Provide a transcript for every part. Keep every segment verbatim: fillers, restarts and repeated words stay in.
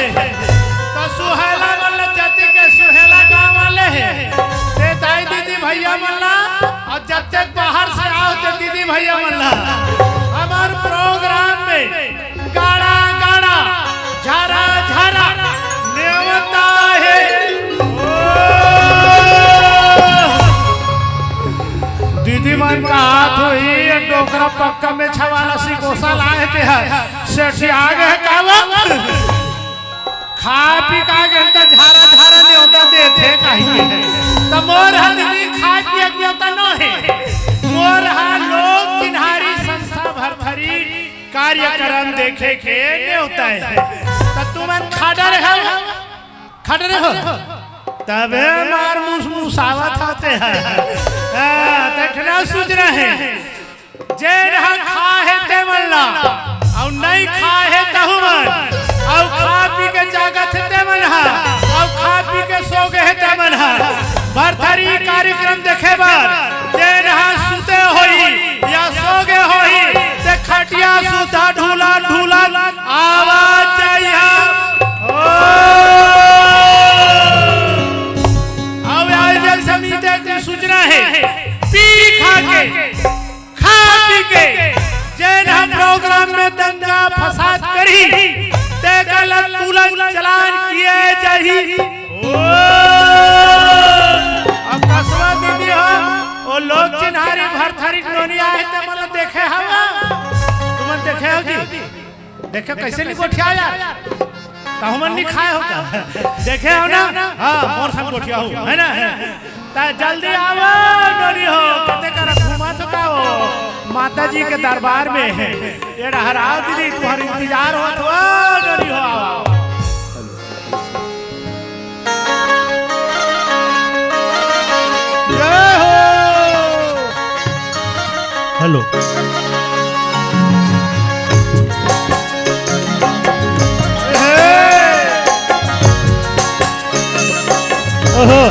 त सुहेला मन ला जति के सुहेला गाँव वाले हे, ते दाई दीदी भैया मन ला, अउ जतेक बाहर से आव ते दीदी भैया मन ला, हमर program में गाड़ा गाड़ा, झारा झारा नेवता हे। ओ, दीदी मन का हाथ होही, ये डोकरा पक्का में छवाला सिकोसा लाए ते ह, सेठी आ गए का वो? खा पी का गन त झारा झारा नेवता देथे कहिए। त मोर ह दीदी खाए पिए के नेवता नो हे। मोर ह लोक चिन्हारी संस्था भरथरी कार्यक्रम देखे के नेवता हे। त तुमन खड़े हो, खड़े हो। तबे मार मुसमुसावत होते हैं। हाँ, त इतना सूचना हे। जेन ह खाए हे ते मन ला, अउ नइ खाए हे तहु मन, अउ खा पी के जागत हे ते मन ह, अउ खा पी के सो गे हे ते मन ह। भरथरी कार्यक्रम देखे बर जेन ह सुते होही या सो गे होही, ते खटिया सुता ढूलत ढूलत आवत जाइहा। ओ, अउ आयोजन समिति के सूचना हे, पी खा के खा पी के जेन ह program में दंगा फसाद करही, तेकर ला तुरंत चालान किए जाही। ओ, अब कसवा दीदी हो, ओ लोक चिन्हारी भरथरी नोनी आए ते मन ला देखे हवा, तुमन देखे हो जी? देखे कइसे नइ गोठियाव यार? तहु मन नइ खाए हो का? देखे हो ना? हाँ, मोर संग गोठियाहू, है ना? त जल्दी आवव, नोनी हो, कते कर घूमत हो का हो? माता जी के दरबार में हे। ये डहर आव दीदी, तुँहर इंतजार होत हो, नोनी हो, आवव, आवव। जय हो। हेलो। हे। ओहो।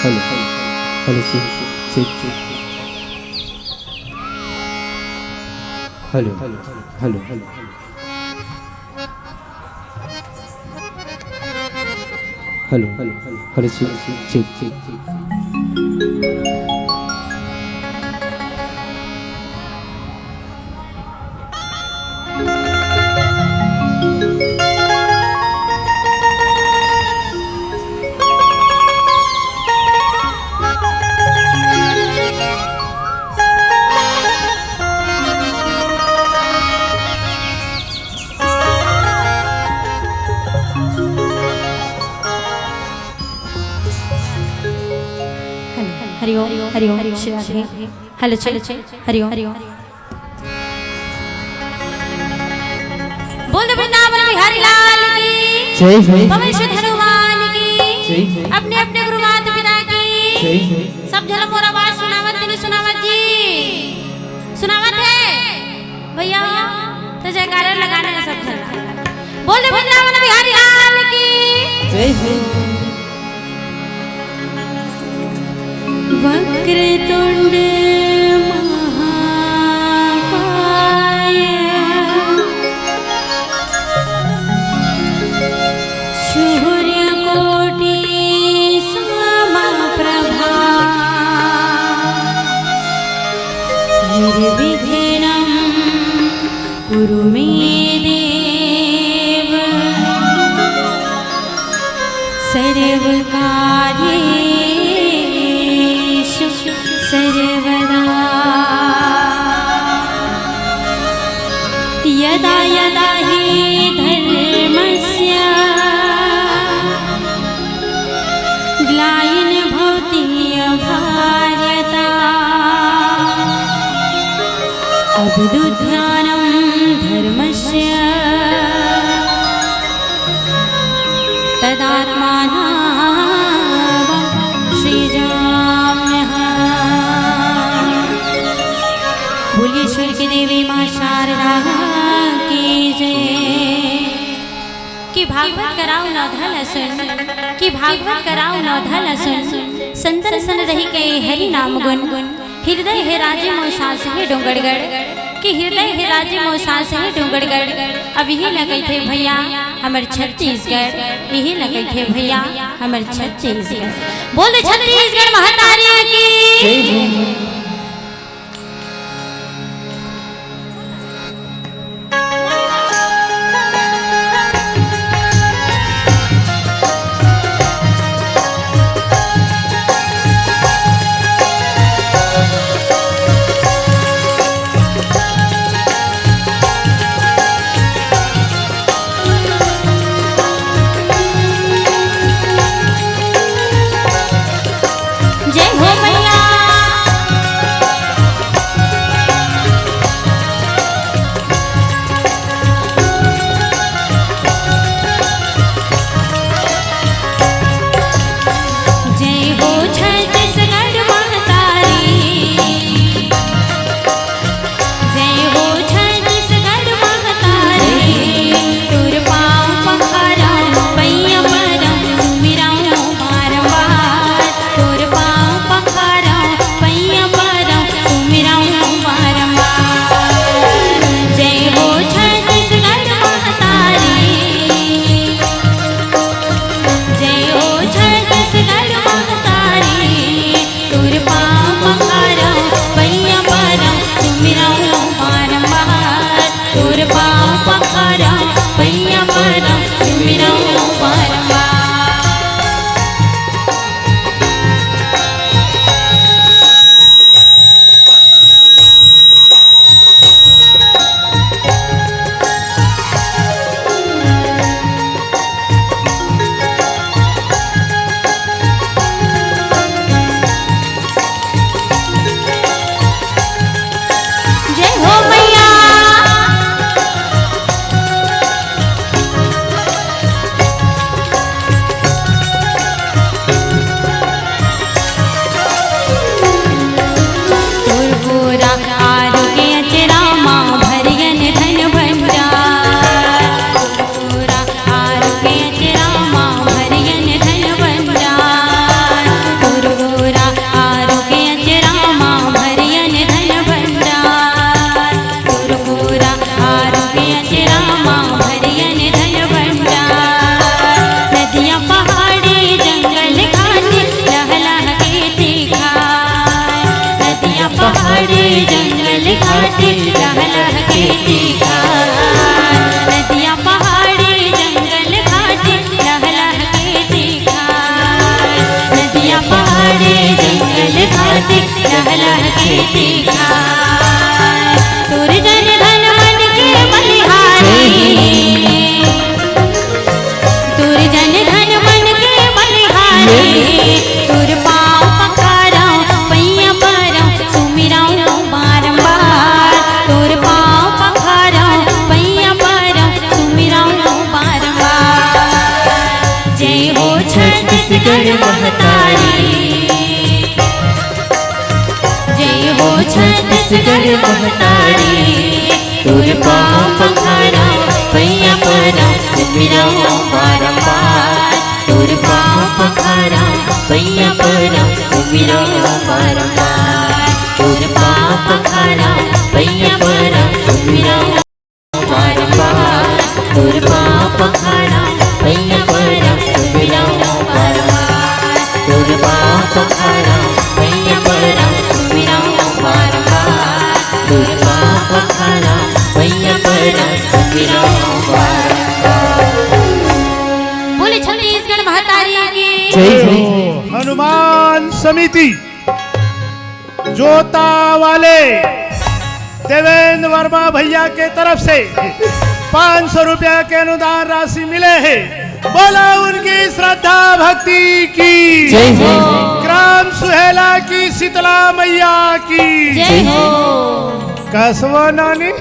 Hello, hello, check, check, check. Hello, hello, hello. Hello, hello, check, check, check. Hello, Hari Om, Hari Om, Shiv Radhe. Hello, check, Hari Om, Hari Om. बोल दे वृंदावन बिहारी लाल की, जय, जय। पवन सुत हनुमान की, जय, जय। अपने अपने गुरु माता पिता की, जय, जय। सब झन ला मोर आवाज सुनावत हे कि नइ सुनावत जी? सुनावत हे भैया हो, त जयकारा लगाना हे सब झन ला। बोल दे वृंदावन बिहारी लाल की। जय हो। वक्रतुंड महाकाय सूर्यकोटि समप्रभा निर्विघ्नं कुरु मे देव सर्वकार्येषु सर्वदा। यदा यदा हि धर्मस्य ग्लानिर्भवति भारत अभ्युत्थानं धर्मस्य तदात्मानं सृजाम्यहम्। बोलिए स्वर्ग देवी माँ शारदा की जय। कि भागवत कराओ नवधा ल सुन, कि भागवत कराओ नवधा ल सुन, संतन सन रहि के हरि नाम गुन। हिरदय हे राजे मोर सांस हे डोंगरगढ़, कि हिरदय हे राजे मोर सांस हे डोंगरगढ़। अब इही ल कहिथे भैया हमर छत्तीसगढ़, इही ल कहिथे भैया हमर छत्तीसगढ़। बोल छत्तीसगढ़ महतारी की। जय हो। जय हो मैया। जय हो छत्तीसगढ़ महतारी। जय हो छत्तीसगढ़ महतारी, तोर पाँव पखारौं, पइयाँ परौं, सुमिरौं बारंबार। तोर पाँव पखारौं, पइयाँ परौं, सुमिरौं बारंबार। जय हो छत्तीसगढ़ महतारी, जय हो छत्तीसगढ़ महतारी, तोर पाँव पखारौं, पइयाँ परौं, सुमिरौं बारंबार। तोर पाँव पखारौं, पइयाँ परौं, सुमिरौं बारंबार। जय हो मैया। तोर गोरा आरू के अचरा मा भरियन धन भंडार। तोर गोरा आरू के अचरा मा भरियन धन भंडार। तोर गोरा आरू के अचरा मा भरियन धन भंडार। तोर गोरा आरू के अचरा मा भरियन धन भंडार। नदिया पहाड़ी जंगल घाट लहलह के दिखाय। नदिया पहाड़ी जंगल घाट लहलह के दिखाय। नदिया पहाड़ी जंगल घाट लहलह के दिखाय। नदिया पहाड़ी जंगल घाट लहलह के दिखाय। तोर जन धन मन के बलिहारी। तोर जन धन मन के बलिहारी। तोर पाँव पखारौं, पइयाँ परौं, सुमिरौं बारंबार। तोर पाँव पखारौं, पइयाँ परौं, सुमिरौं बारंबार। जय हो छत्तीसगढ़ महतारी। सिकर महतारी, तोर पाँव पखारा, पैया परा, सुमिरौं बारंबार। तोर पाँव पखारा, पैया परा, सुमिरौं बारंबार। तोर पाँव पखारा, पैया परा, सुमिरौं बारंबार। तोर पाँव पखारा, पैया परा, सुमिरौं बारंबार। तोर पाँव पखारा, पैया परा, सुमिरौं बारंबार। तोर पाँव पखारा, पैया परा, सुमिरौं बारंबार। बोले छत्तीसगढ़ महतारी की। जय हो। हनुमान समिति जोता वाले देवेंद्र वर्मा भैया के तरफ से पाँच सौ रुपया के अनुदान राशि मिले हे। बोला उनकी श्रद्धा भक्ति की। जय हो। ग्राम सुहेला की शीतला मैया की। जय हो। कसवा नानी।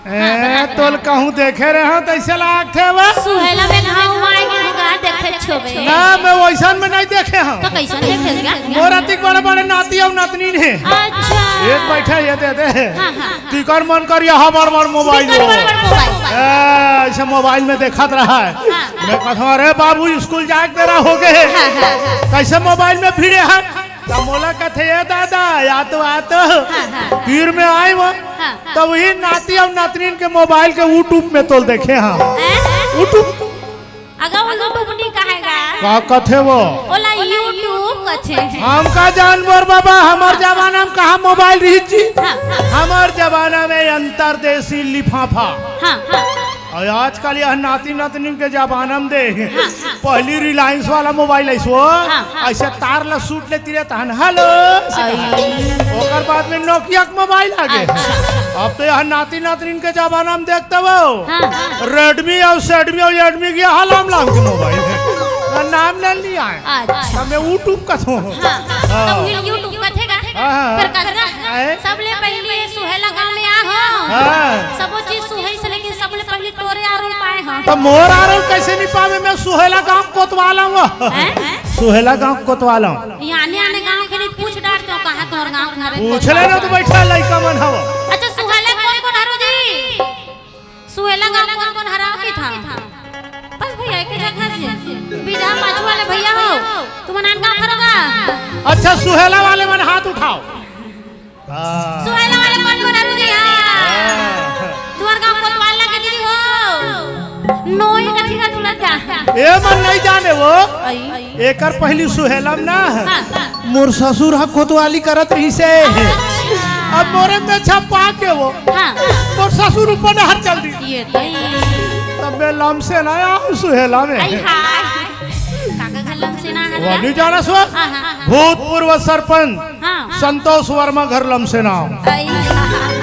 ए, तोल कहूँ देखे रहा तैसे लागथे वो। सुहेला में घाव माय के होगा देखे छोबे। ना, मैं वैसन में नहीं देखे हूँ। तो कैसन देखे गा? मोर अतिक बड़े बड़े नाती अउ नतनीन हे। अच्छा। एक बैठे ये दे दे। हाँ, हाँ, हाँ। तिकर मन कर यहाँ बड़ बड़ मोबाइल तिकर हो। बड़ बड़ मोबाइल। ए, ऐसे मोबाइल में देखत रहा है। हाँ। मैं कहता हूँ, "अरे बाबू, स्कूल जाए के बेरा हो गए। हाँ, हाँ, हाँ। कैसे मोबाइल में भिड़े है?" तब मोला कथे, "ए दादा, या तो, आ तो।" हाँ, हाँ। तीर में आए वो। हाँ, हाँ। तब वही नाती अउ नतनीन के मोबाइल के YouTube में तोल देखे हाँ। हैं? YouTube। अगर वो YouTube नहीं कहेगा। का कथे वो? ओला YouTube कथे। हम का जानबो रे बाबा, हमर जमाना में कहाँ मोबाइल रही जी? हाँ, हाँ। हमर जमाना में अंतरदेशी लिफाफा। हाँ, हाँ। अउ आजकल यह नाती नतनीन के जमाना में दे, हाँ, हाँ। पहली रिलायंस वाला मोबाइल ऐसो, हाँ, हाँ। ऐसे तार ला सूट लेती रहता हन, "हेलो" से कहा। आई। ओकर बाद में नोकिया के मोबाइल आ गए। अच्छा। अब तो यह नाती नतनीन के जमाना में देखते हो, हाँ, हाँ। रेडमी अउ सेडमी अउ एडमी के यहाँ लाम लाम के मोबाइल है। ना नाम ले लिया है। अच्छा। तब मैं YouTube कथों। हाँ, हाँ। हाँ। तब फिर YouTube कथेगा। हाँ, हाँ। फिर कथेगा। आए? सबले पहले सुहेला गांव में आ हो। हाँ। सबो चीज सुहेल से, लेकिन सबले पहले तोरे आरोल पाए हो। तो मोर आरोल कैसे नहीं पावे? मैं सुहेला गांव कोतवाल हूँ। हैं? सुहेला गांव कोतवाल हूँ। ये आने आने गांव के नहीं पूछ डार क्यों कहा तोर गांव घर है? पूछ ले ना, तू बैठा लइका मन हव। अच्छा, सुहेला कौन कौन हरो जी? सुहेला गांव कौन कौन हराव की था? बस भैया, एक जगह से। बीजा पाछू वाले भैया हो, तुम नान गांव खरोगा? अच्छा, सुहेला वाले मन हाथ उठाओ। हाँ। सुहेला वाले कौन कौन हरो जी? हाँ। हाँ। तुहर गांव कोतवाल लगे दीदी हो। नोई कथी का तुलत का? ए मन नहीं जाने वो। आई। एकर पहली सुहेलम ना, हाँ, हाँ। मोर ससुर ह कोतवाली करत रहिसे। अच्छा। अब मोरे में छपा के वो, हाँ। मोर ससुर ऊपर नहर चल दी। ये तो ही। तब मैं लमसेना आऊँ सुहेला में। आई हाय। काका घर लमसेना है वो ना? नहीं जाना सो? हाँ, हाँ, हाँ। भूतपूर्व सरपंच हाँ। संतोष वर्मा घर लमसेना। आई हाय।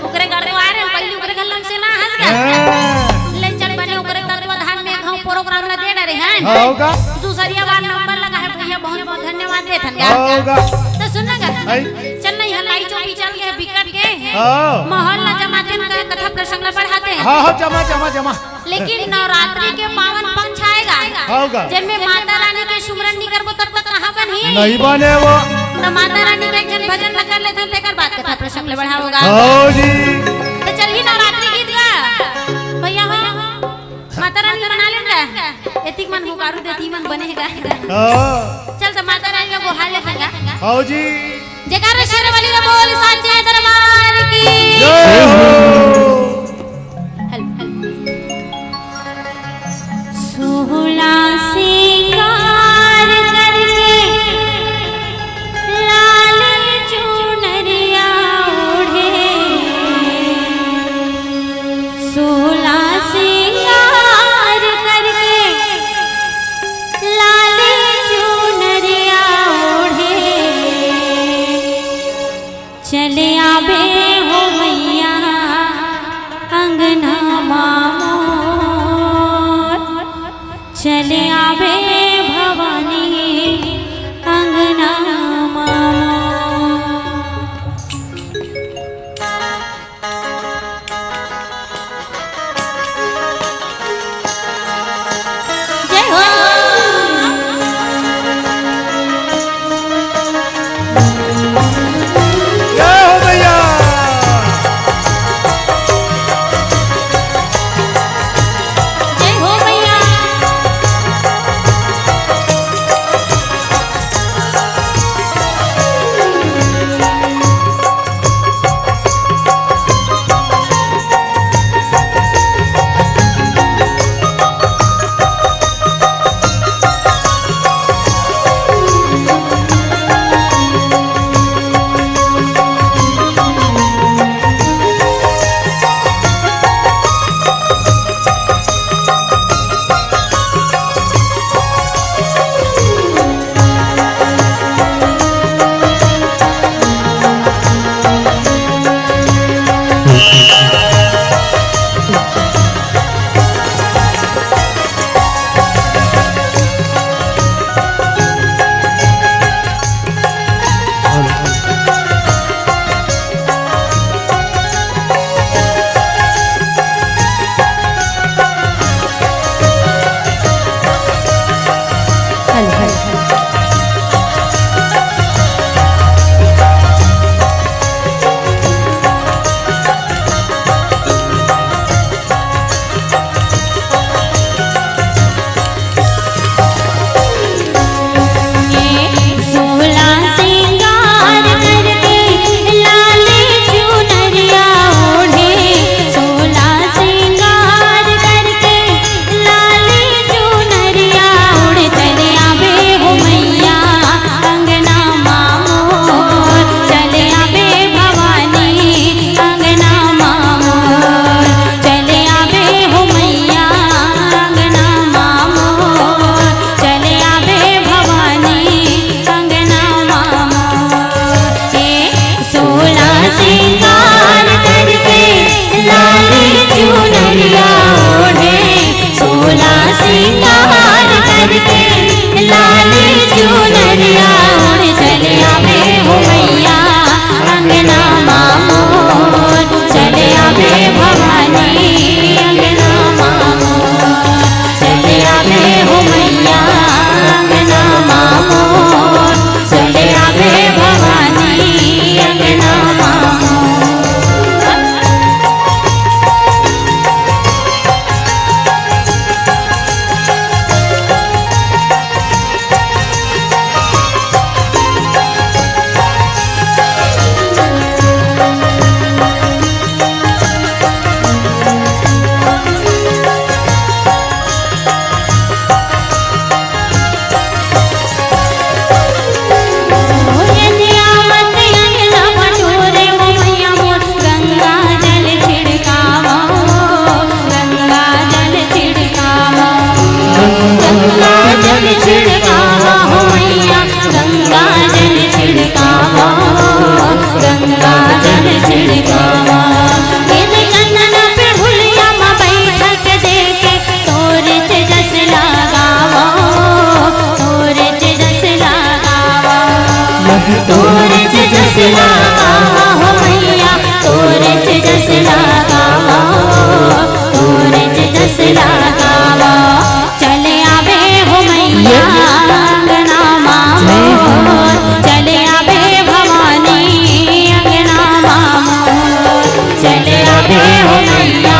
ओकरे घर तो आ रहे, पहले ओकरे घर लमसेना हंस गया। हाँ। ले चल बने ओकरे तत्वाधान में एक हम प्रोग्राम ला दे डरे हैं। हाँ, होगा। दूसरिया बार नंबर लगा है भैया, बहुत बहुत धन्यवाद देथन गा। हाँ, होगा। तो सुन ना गा। आई। चल ना, यहाँ लाई चौकी चल गए, बिकट के। हाँ। माहौल ला जमाते हैं, कथा प्रसंग ला बढ़ाते हैं। हाँ, हाँ, जमा, जमा, जमा। लेकिन नवरात्रि के पावन पक्ष आएगा, हाँ, होगा। जिनमें माता रानी के सुमरन नहीं करबो तब तक कहाँ बनही? नहीं बने वो। तो माता रानी के एक जन भजन ला कर लेथन, तेकर बाद कथा प्रसंग ले बढ़ाओगा। हाँ जी। तो चल ही नवरात्रि गीत गा। भैया हो, माता रानी बना लेन गा। एतिक मन हुकारू देती मन बने गा। हाँ। चल तो माता रानी ला गोहार लेथन गा। हाँ जी। जयकारा शेर वाली का बोल साचे दरबार की। जय हो। Hello, hello. सोहला सिंगार करके लाल चुनरिया ओढ़े, सोहला सिंगार करके लाल चुनरिया ओढ़े। चले आबे हो मैया अंगना मा मोर, चले आबे भवानी अंगना मा मोर। जय हो। लगावा हो मैया, तोरेच जस लगावा, तोरेच जस लगावा। चले आवे हो मैया, अंगना मा मोर, चले आवे भवानी, अंगना मा मोर, चले आवे हो मैया,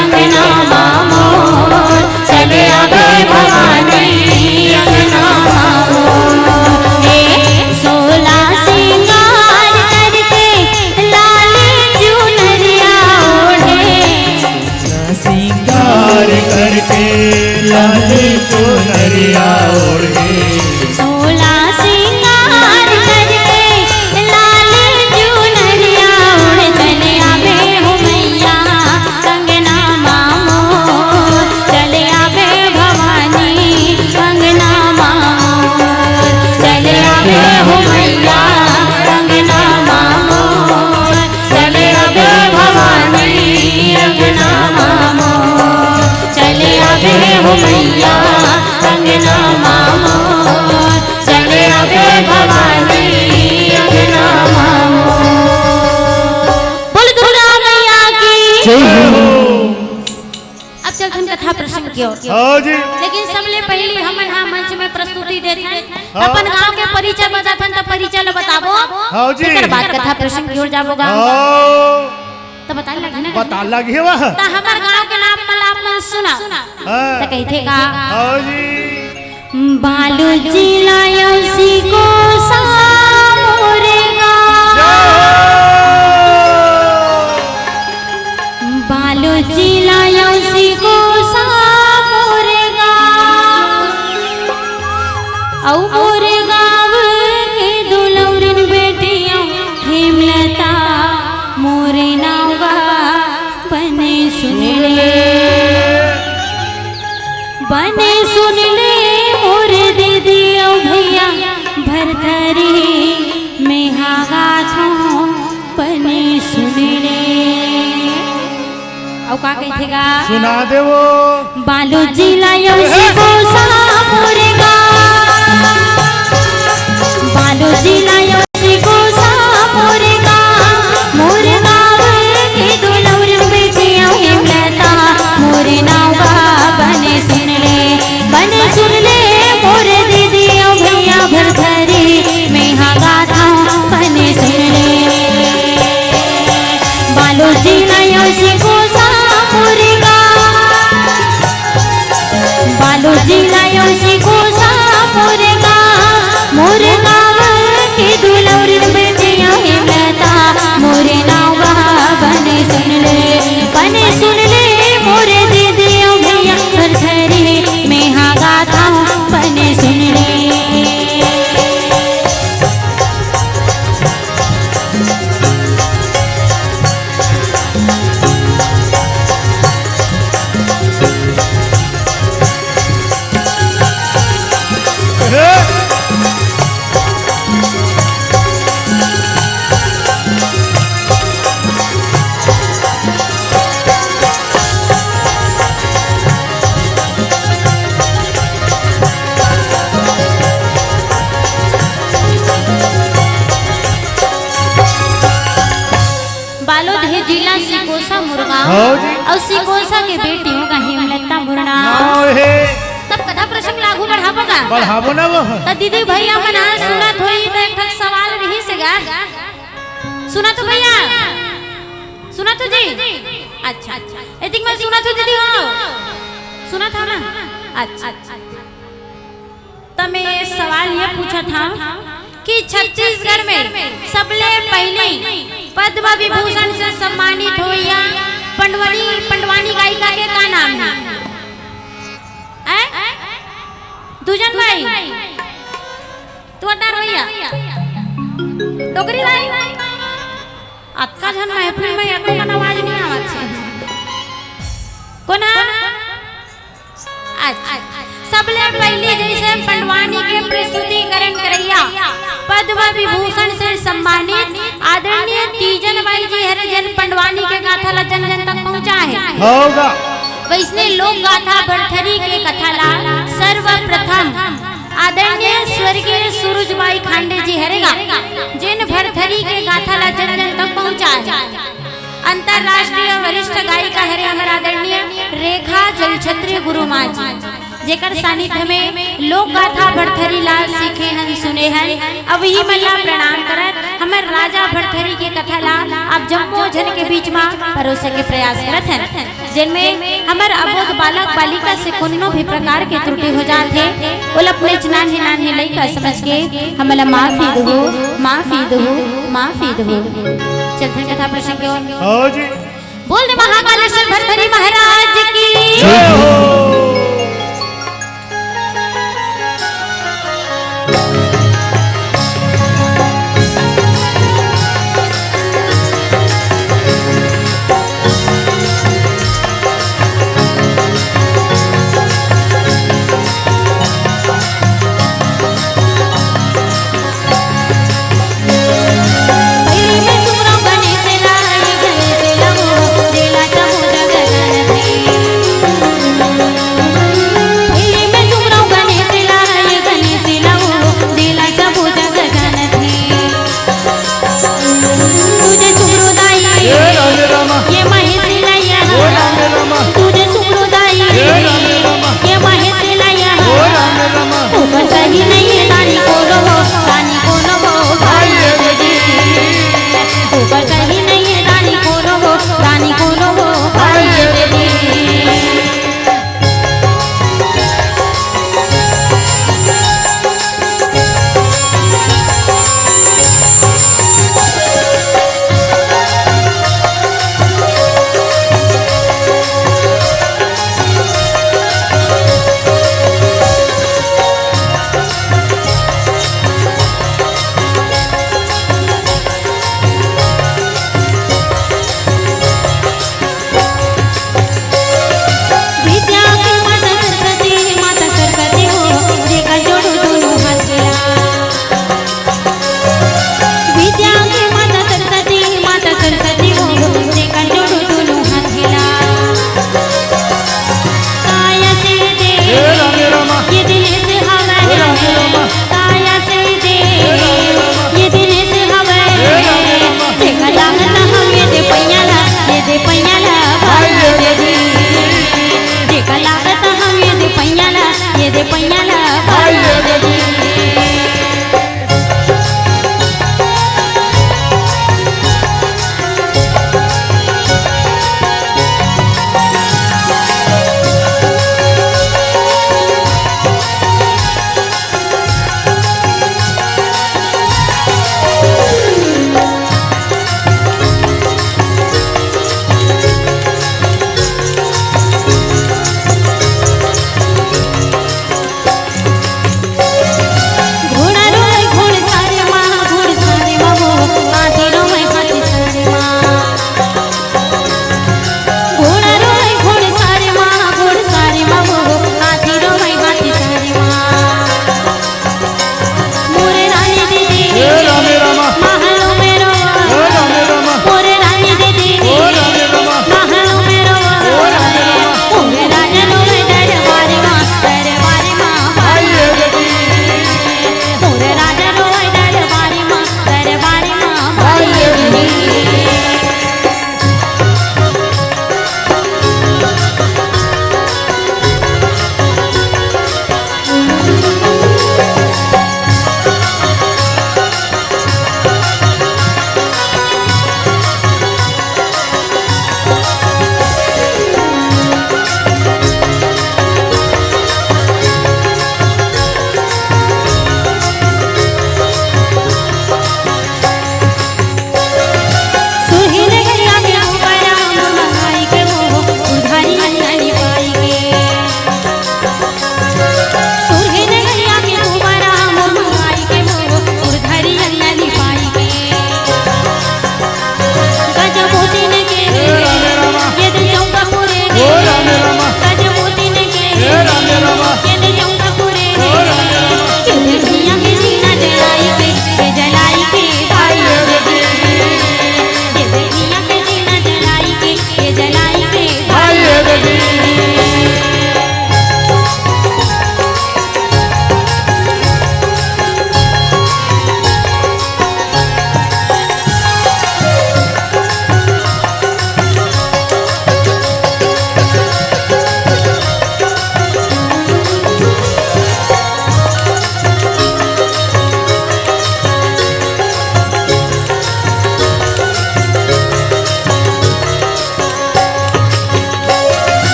अंगना मा मोर, चले आवे भवानी, अंगना मा मोर। ए, सोला सिंगार करके, लाली चुनरिया ओढ़े। सोला सिंगार करके, लाली चुनरिया ओढ़े। सोला सिंगार करके, लाली चुनरिया ओढ़े। चले आवे हो मैया, अंगना मा मोर, चले आवे भवानी, अंगना मा मोर, चले आवे हो मैया, अंगना मा मोर, चले आवे भवानी, अंगना मा मोर, चले आवे हो मैया, अंगना मा मोर, चले आवे भवानी, अंगना मा मोर। बोल दुर्गा मैया की। जय हो। अब चलथन कथा प्रसंग की ओर। हाँ जी। लेकिन सबले पहली हमन हा मंच में प्रस्तुति देथन। हाँ। अपन गांव के परिचय बताथन, त परिचय ल बताबो। हाँ जी। तेकर बाद कथा प्रसंग की ओर जाबो गा। हाँ। त बताए लगे ना। बता लगे वह। त हमर गांव के नाम मन ला आप मन सुना। हाँ। त कहिथे का? हाँ जी। बालू जिला औसी कोसा मोरे गाँव। जय हो। बालू जिला औसी कोसा मोरे गाँव। अउ मोरे गाँव के दुलौरिन बेटिया हेमलता मोरे नाव गा बने सुन ले। बने सुन ले मोर दीदी अउ भैया, भरथरी में हा गाथों बने सुन ले। अउ का कहिथे गा? सुना दे वो। बालू जिला औसी कोसा मोरे गाँव, बालू जिला औसी कोसा मोरे गाँव, मोरे गाँव के दुलौर बेटिया हेमलता, मोरे नाव बा बने सुन ले, बने सुन ले, मोरे दीदी अउ भैया भरथरी में हा गाथों बने सुन ले। बालू जिला औसी कोसा मोरे गाँव, बालू जिला औसी कोसा मोरे गाँव, मोरे गाँव के दुलौर बेटिया हेमलता, मोरे नाव बा बने सुन ले, बने सुन ले, मोरे दीदी अउ भैया भरथरी में हा गाथों बने सुन ले। बालोद हे जिला सिकोसा मुरगांव। हाँ जी। अउ सिकोसा के बेटी होगा हेमलता मुरगांव। हाँ हे। तब कथा प्रसंग ला आगू बढ़ाबो गा। बढ़ाबो ना वो। त दीदी भैया मन आज सुनत होही त एक ठक सवाल रही से गा। सुनत हो भैया? सुनत हो जी? अच्छा। एतिक मैं सुनत हो दीदी हो? सुनत हो ना? अच्छा। त मैं सवाल ये पूछत हँव कि छत्तीसगढ़ में सबले पहिली पद्म विभूषण से सम्मानित होइया पंडवानी, पंडवानी गायिका के का नाम हे? हैं? दूजन भाई, तू अड्डा भैया, डोकरी भाई, अतका झन महफिल में एको मन आवाज नहीं आवत हे। कोन हा? अच्छा, सबले पहिली जइसे पंडवानी के प्रस्तुतिकरण करइया पद्म विभूषण से सम्मानित आदरणीय तीजन बाई जी हरे, जेन पंडवानी के गाथा ला जन जन तक पहुँचाहे। होगा। वइसने लोक गाथा भरथरी के कथा ला सर्वप्रथम आदरणीय स्वर्गीय सूरज बाई खांडे जी हरे गा, जेन भर भरथरी के गाथा ला जन जन तक पहुँचाए। अंतर्राष्ट्रीय वरिष्ठ गायिका हरे हमर आदरणीय रेखा जलछत्री गुरु माँ जी, जेकर सानिध्य में लोक गाथा भरथरी ला सीखे हन, सुने हन। अब ही मन ला प्रणाम करत हमर राजा भरथरी के कथा ला आप जम्मो झन के बीच मा परोसे के प्रयास करत हन। जेन में हमर अबोध बालक बालिका से कोनो भी प्रकार के त्रुटि हो जात हे, ओला अपने नान्हे नान्हे लइका समझ के हमला माफी दहू, माफी दहू, माफी दहू। चलथन कथा प्रसंग के ओर। हाँ जी। बोल दे महाकालेश्वर भरथरी महाराज की। जय हो।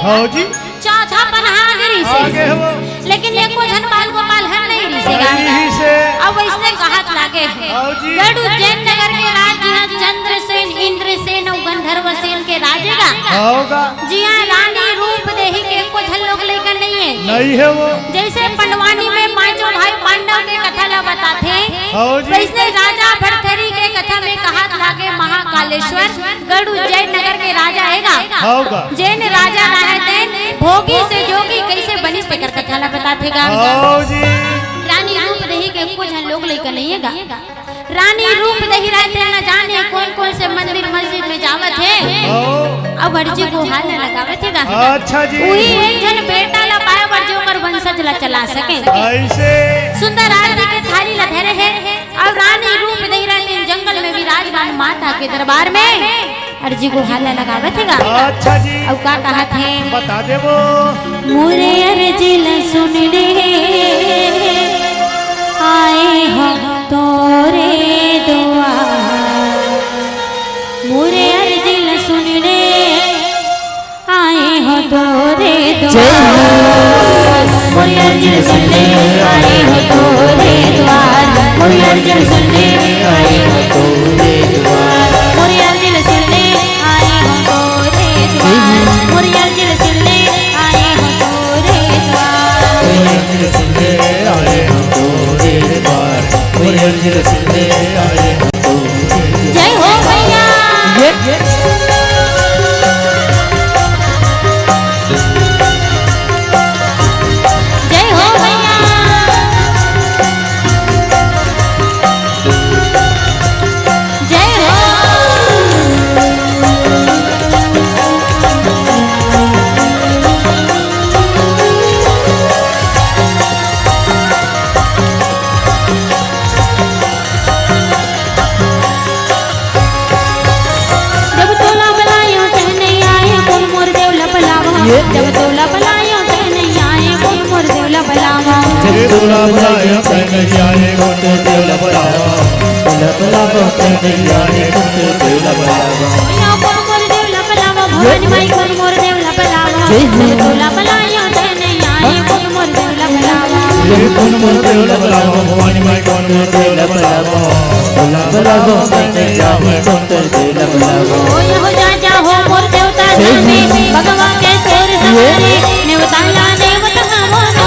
हव जी। चौथा पनहा आगे रहिसे। आगे हो। लेकिन एको झन बाल गोपाल हर नहीं रहिसे गा। नहीं रहिसे। अब वइसने कहत लागे हे। हव जी। गढ़ उज्जैन नगर के राज, जिहाँ चंद्रसेन, इंद्रसेन अउ गंधर्व सेन के राज हे गा। हव गा। जिहाँ रानी रूप देही के एको झन लोग लइका नहीं हे। नहीं हे वो। जइसे पंडवानी में पांचों भाई पांडव के कथा ला बताथे, हव जी। वइसने राजा भरथरी के कथा में कहत लागे महाकालेश्वर गढ़ उज्जैन नगर के राजा हे गा। हव गा। जेन राजा राहे तेन भोगी से जोगी कइसे बनिस तेकर कथा ला बताथे गा। हव जी। रानी रूप देही के एको झन लोग लइका नहीं हे गा। रानी रूप देही राहे तेन न जाने कोन कोन से मंदिर मस्जिद में जावत हे। हव। अउ अर्जी गुहार ला लगावत हे गा। अच्छा जी। उही एक झन बेटा ला पाए बर जे ओकर वंशज ला चला सके। अइसे। सुंदर आरती के थारी ला धरे हे। अउ रानी रूप देही राहे तेन जंगल में विराजमान माता के दरबार में अर्जी गुहार ला लगावत हे गा। अच्छा जी। अउ का कहत हे? बता देबो। मोरे अर्जी ला सुन ले, आए हो तोरे दुआर। मोरे अर्जी ला सुन ले, आए हो तोरे जय हो। द्वार। मोरी अर्जी सुन ले, आए हो तोरे द्वार। मोरी अर्जी सुन ले, आए हो तोरे द्वार। मोरी अर्जी सुन ले, आए हो तोरे द्वार। मोरी अर्जी सुन ले, आए हो तोरे द्वार। मोरी अर्जी सुन ले, आए हो तोरे द्वार। मोरी अर्जी सुन ले, आए हो तोरे द्वार। जय हो भैया। ये जय हो भैया। जय हो। जब तोला बलायो तै नहीं आए, कोन मोर देव ला बलावा। ये जब तोला बलायो तै नहीं आए, कोन मोर देव ला बलावा। जब तोला बलायो तै नहीं आए, कोन मोर देव ला बलावा। तोला बलावा तै नहीं आए, कोन मोर देव ला बलावा। या कोन मोर देव ला बलावा, भवानी माई कोन मोर देव ला बलावा। जय हो। जब तोला बलायो तै नहीं आए, कोन मोर देव ला बलावा। ये कोन मोर देव ला बलावा, भवानी माई कोन मोर देव ला बलावा। तोला बलावा तै नहीं आए, कोन मोर देव ला बलावा। ओ यहो जा जा हो मोर देवता जय हो। जाने, भगवा के तोर ये सहारे, नेवता ला नेवता हवो ना।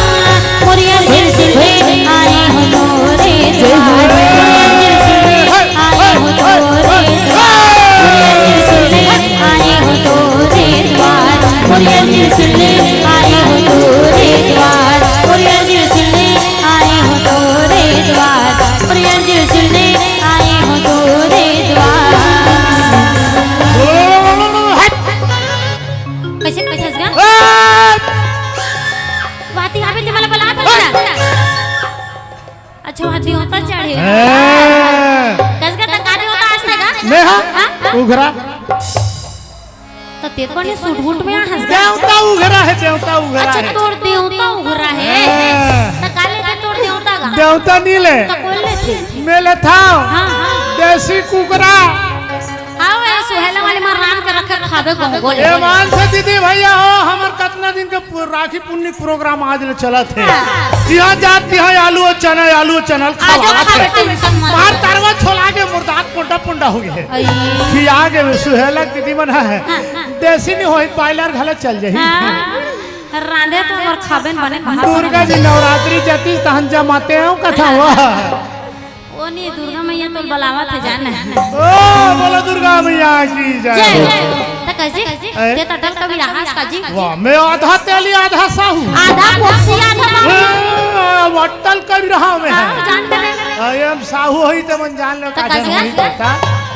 मोरी अर्जी सुन ले, आए हो तोरे जय हो। द्वार। मोरी अर्जी सुन ले, आए हो तोरे द्वार। मोरी अर्जी सुन ले, आए हो तोरे द्वार। मोरी अर्जी सुन ले, आए हो तोरे द्वार। मोरी अर्जी सुन ले, आए हो तोरे द्वार। मोरी अर्जी सुन ले, आए हो तोरे द्वार। हट। कइसे, कइसे हंस गया? ए! बात ही आवे ते मला बला था ना। अच्छा, वहाँ देवता चढ़े। ए! कस का तका देवता आज तक, हाँ? मैं हाँ? हाँ? उघरा। तो ते तो बने सूट बूट में आ हंस गया। देवता उघरा हे, देवता उघरा अच्छा, हे। तोर देवता उघरा हे। हाँ। तो काले के तोर देवता गा। देवता नहीं ले। तो कौन ले थे? मैं ले था। हाँ, हाँ। देसी कुकरा। हाँ, वे सुहेला वाली मार राम के रखे खाबे गोंगो ले। ए मान से दीदी भैया हो, हमर कतना दिन के पु-, राखी पुन्नी प्रोग्राम आज ले चलत हे। हाँ। तिहाँ जात, तिहाँ आलू और चना, आलू और चना आज खवा खाबे, थे। Tension मत मार ले। तारवा छोला के मुर्दात पोंडा पोंडा हो गए। आई। कि आगे में सुहेला दीदी मन है। हाँ, हाँ। देसी नहीं होई, बॉयलर घला चल जाही। हाँ। रांधे तो और खाबे न बने कहाँ दुर्गा जी नवरात्रि जतिस तहन जमाते हो कथा हुआ। ओ नहीं, दुर्गा मैया तो बलावत हे जाना। ओ, बोलो दुर्गा मैया की जय। जय। त कस जी, ए? ते त अटल कबीर हास का जी। वाह, मैं आधा तेली आधा साहू। आधा पोसी आधा बाबू। ए, अटल कबीर हाँ मैं हाँ, है। जान डरे। अरे हम साहू होई त मन जान लो त का कस जन जी? होई त का?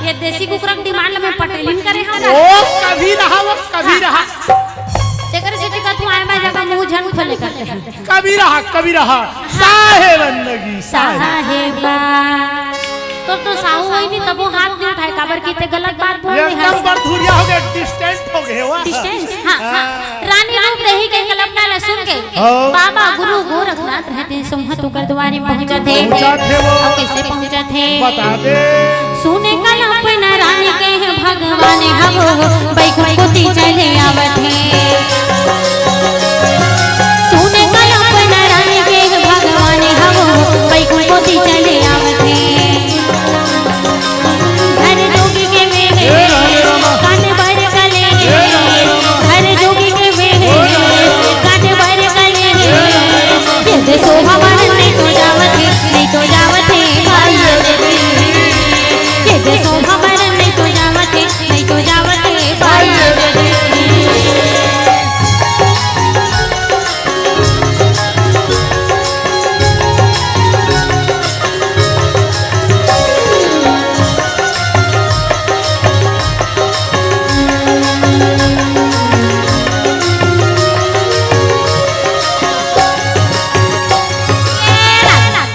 ये देसी कुकरा के demand में पटेलिन करे हम। ओ, कबीर हाँ, वो कबीर हाँ। तेकर से टिकट हुआ है, मैं जगह मुंह झन खोले करते हैं। कबीरा, कबीरा, साहेब बंदगी, साहेब। साहेबा। तो, तो साहू होई नहीं, तबो हाथ नहीं उठाए, काबर की ते गलत बात बोल रहे एकदम हैं। बड़थुरिया हो गए, distant हो गए, वाह। Distance, हाँ, हाँ। हाँ। रानी रूप देही के कल्पना ला सुन के हाँ। बाबा गुरु गोरखनाथ रहते हैं, सुमहत उकर द्वारे पहुंचत हे। पहुंचत हे वो। अब कैसे पहुंचत हे? बता दे। सुने कल्पना रानी के हैं भगवान, हम बैकुंठ कोती चले आवत हे। सुने कल्पना रानी के भगवान हवो, बैकुंठ कोती चले आवत हे। हर जोगी के मेले, कान बर कले। हर जोगी के मेले, कान बर कले। ये दे सोहा मारन नहीं तो जावत हे, नहीं तो जावत हे, भाई। ये दे सोहा मारन नहीं तो जावत हे, नहीं तो जावत हे, भाई।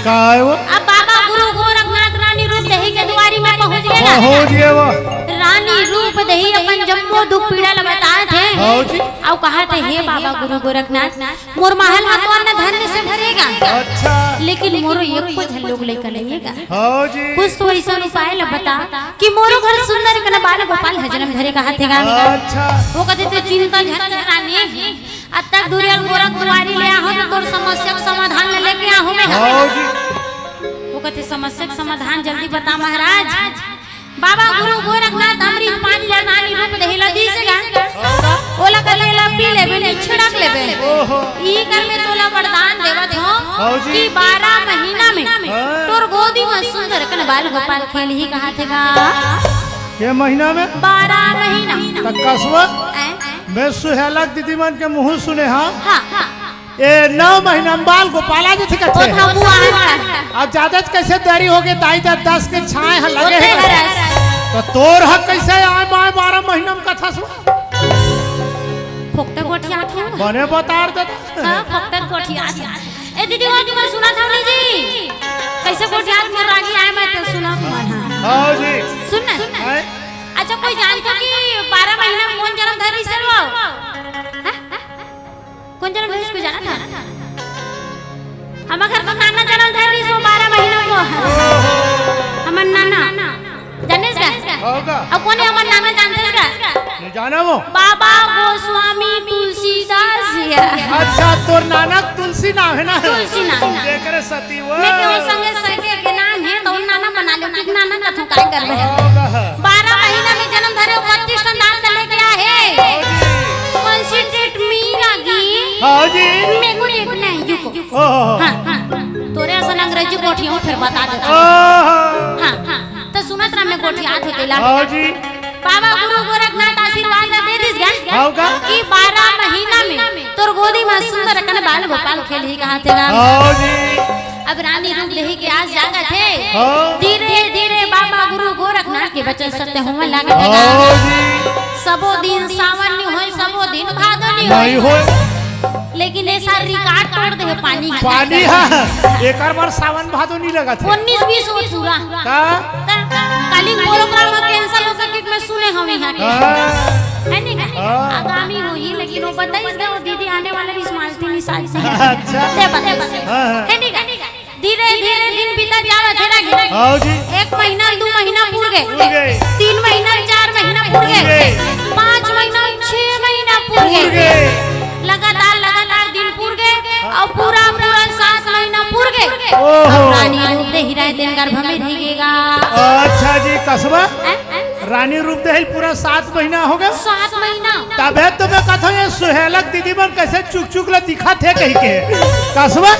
का हे वो? अब बाबा गुरु गोरखनाथ रानी रूप देही के दुआरी में पहुंच गे ना। पहुंच गे वो। रानी रूप देही अपन जम्मो दुख पीड़ा ल बतात हे। हव जी। अउ कहत हे, "हे बाबा गुरु गोरखनाथ, मोर महल ह तो अन्न धन से भरे गा, अच्छा। लेकिन मोरो एको झन लोग लइका नइ हे गा। हव जी। कुछ तो अइसन उपाय ल बता कि मोरो घर सुंदर कन बाल गोपाल ह जनम धरे," कहत हे गा। अच्छा। वो कहत हे, "चिंता झन कर रानी, अतक दूरिहा गोरख दुआरी ले आहों तो तोर समस्या के समाधान ल लेके आहों मैं।" हव जी। वो कहत हे, "समस्या के समाधान जल्दी बता महाराज।" बाबा गुरु गोरखनाथ अमृत पानी ला रानी रूप देही ला दीस गा। ओला कहत हे, "ला पी लेबे, नहीं छिड़क लेबे।" ओहो। ई कर मैं तोला वरदान देवत हों हव जी। कि बारह महीना में हाँ। तोर गोदी में सुंदर कन बाल गोपाल खेलही कहत हे गा। के महीना में? बारह महीना। त कसवा? ऐं? मैं सुहेलक दीदी मन के मुंह सुने हंव। हाँ। ए, नौ महीना में बाल गोपाल आ जथे ओ कथे। भगवान। अब जादा कइसे देरी होगे, दाई ददा दस के छांय ह लगे हे। ओते हरस। त तोर ह कइसे आय माय बारह महीना में कथस? फोकटा गोठियात हे। बने बता दे। हाँ, फोकटा गोठियात हे। ए दीदी, वो तुमन सुनत हव नहीं जी? कइसे गोठियात मोर रागी आय, मैं तो सुनत हंव। हाँ जी। सुन ना। हैं? अच्छा, कोई जानत हे कि बारह महीना में कोन जनम धरिस हे वो? हाँ? कोन जनम धरिस, कोई जानत हे? हमर घर के नाना जनम धरिस वो बारह महीना में। हमर नाना। जानेस का? हव का? अउ कोन हे हमर नाना, जानथस का? नहीं जाना वो। बाबा गोस्वामी तुलसीदास जी हे। अच्छा, तोर नाना तुलसी नाम हे ना? तुलसी नाम। जेकर सती वो। मैं के वो संगे सगे के नाम हे, त वो नाना बना ले, कि नाना कथों काय करबे। हव का? बारह महीना में जनम धरे, बत्तीस ठन दांत लेके आए हे। हव जी। Concentrate मीरा जी। हव जी। मैं को देखना है, रुको। ओहो। हाँ, हाँ। तोरे असन अंग्रेजी गोठियाहूं, फेर बता देथंव। ओहो। हाँ, हाँ। त सुनत रह, मैं गोठियात हों तेला। हव जी। बाबा गुरु गोरखनाथ आशीर्वाद दे दिस गा। हव का? कि बारह महीना में तोर गोदी में सुंदर कन बाल गोपाल खेलही कहत हे गा। हव जी। अब रानी रूप देही के आस जागत हे। हाँ। धीरे धीरे बाबा गुरु गोरखनाथ के बचन सत्य होवन लागत हे गा। हव जी। सबो दिन सावन नइ होय, सबो दिन भादो नइ होय। नइ होय। लेकिन ए साल record तोड़ दे हे पानी ह। पानी ह, एकर बर सावन भादो नइ लगत हे। उन्नीस बीस हो पूरा। का? त काली program ह cancel होगे कि मैं सुने हंव इहां के। हाँ। हे नहीं का? हाँ। आगामी होही, लेकिन वो बताइस गा, वो दीदी आने वाले रिस मालती नहीं साज। अच्छा। दे बता। हाँ, हाँ। हे नहीं का? धीरे धीरे दिन बीतत जावत हे रागी। हव जी। एक महीना, दू महीना पूर गे। पूर गे। तीन महीना, चार महीना पूर गे। पूर गे। पाँच महीना, छह महीना पूर गे। पूर गे। लगातार, लगातार दिन पूर गे। हाँ। अउ पूरा, पूरा सात महीना पूर गे। ओहो। अउ रानी रूप देही राय दिन गर्भ में रहि गे गा। अच्छा जी, कसवा? हैं? रानी रूप देही ल पूरा सात महीना होगे। सात महीना। तभे तो मैं कथंव, ये सुहेलक दीदी मन कइसे चुक चुक ल दिखत हे कहिके। कसवा?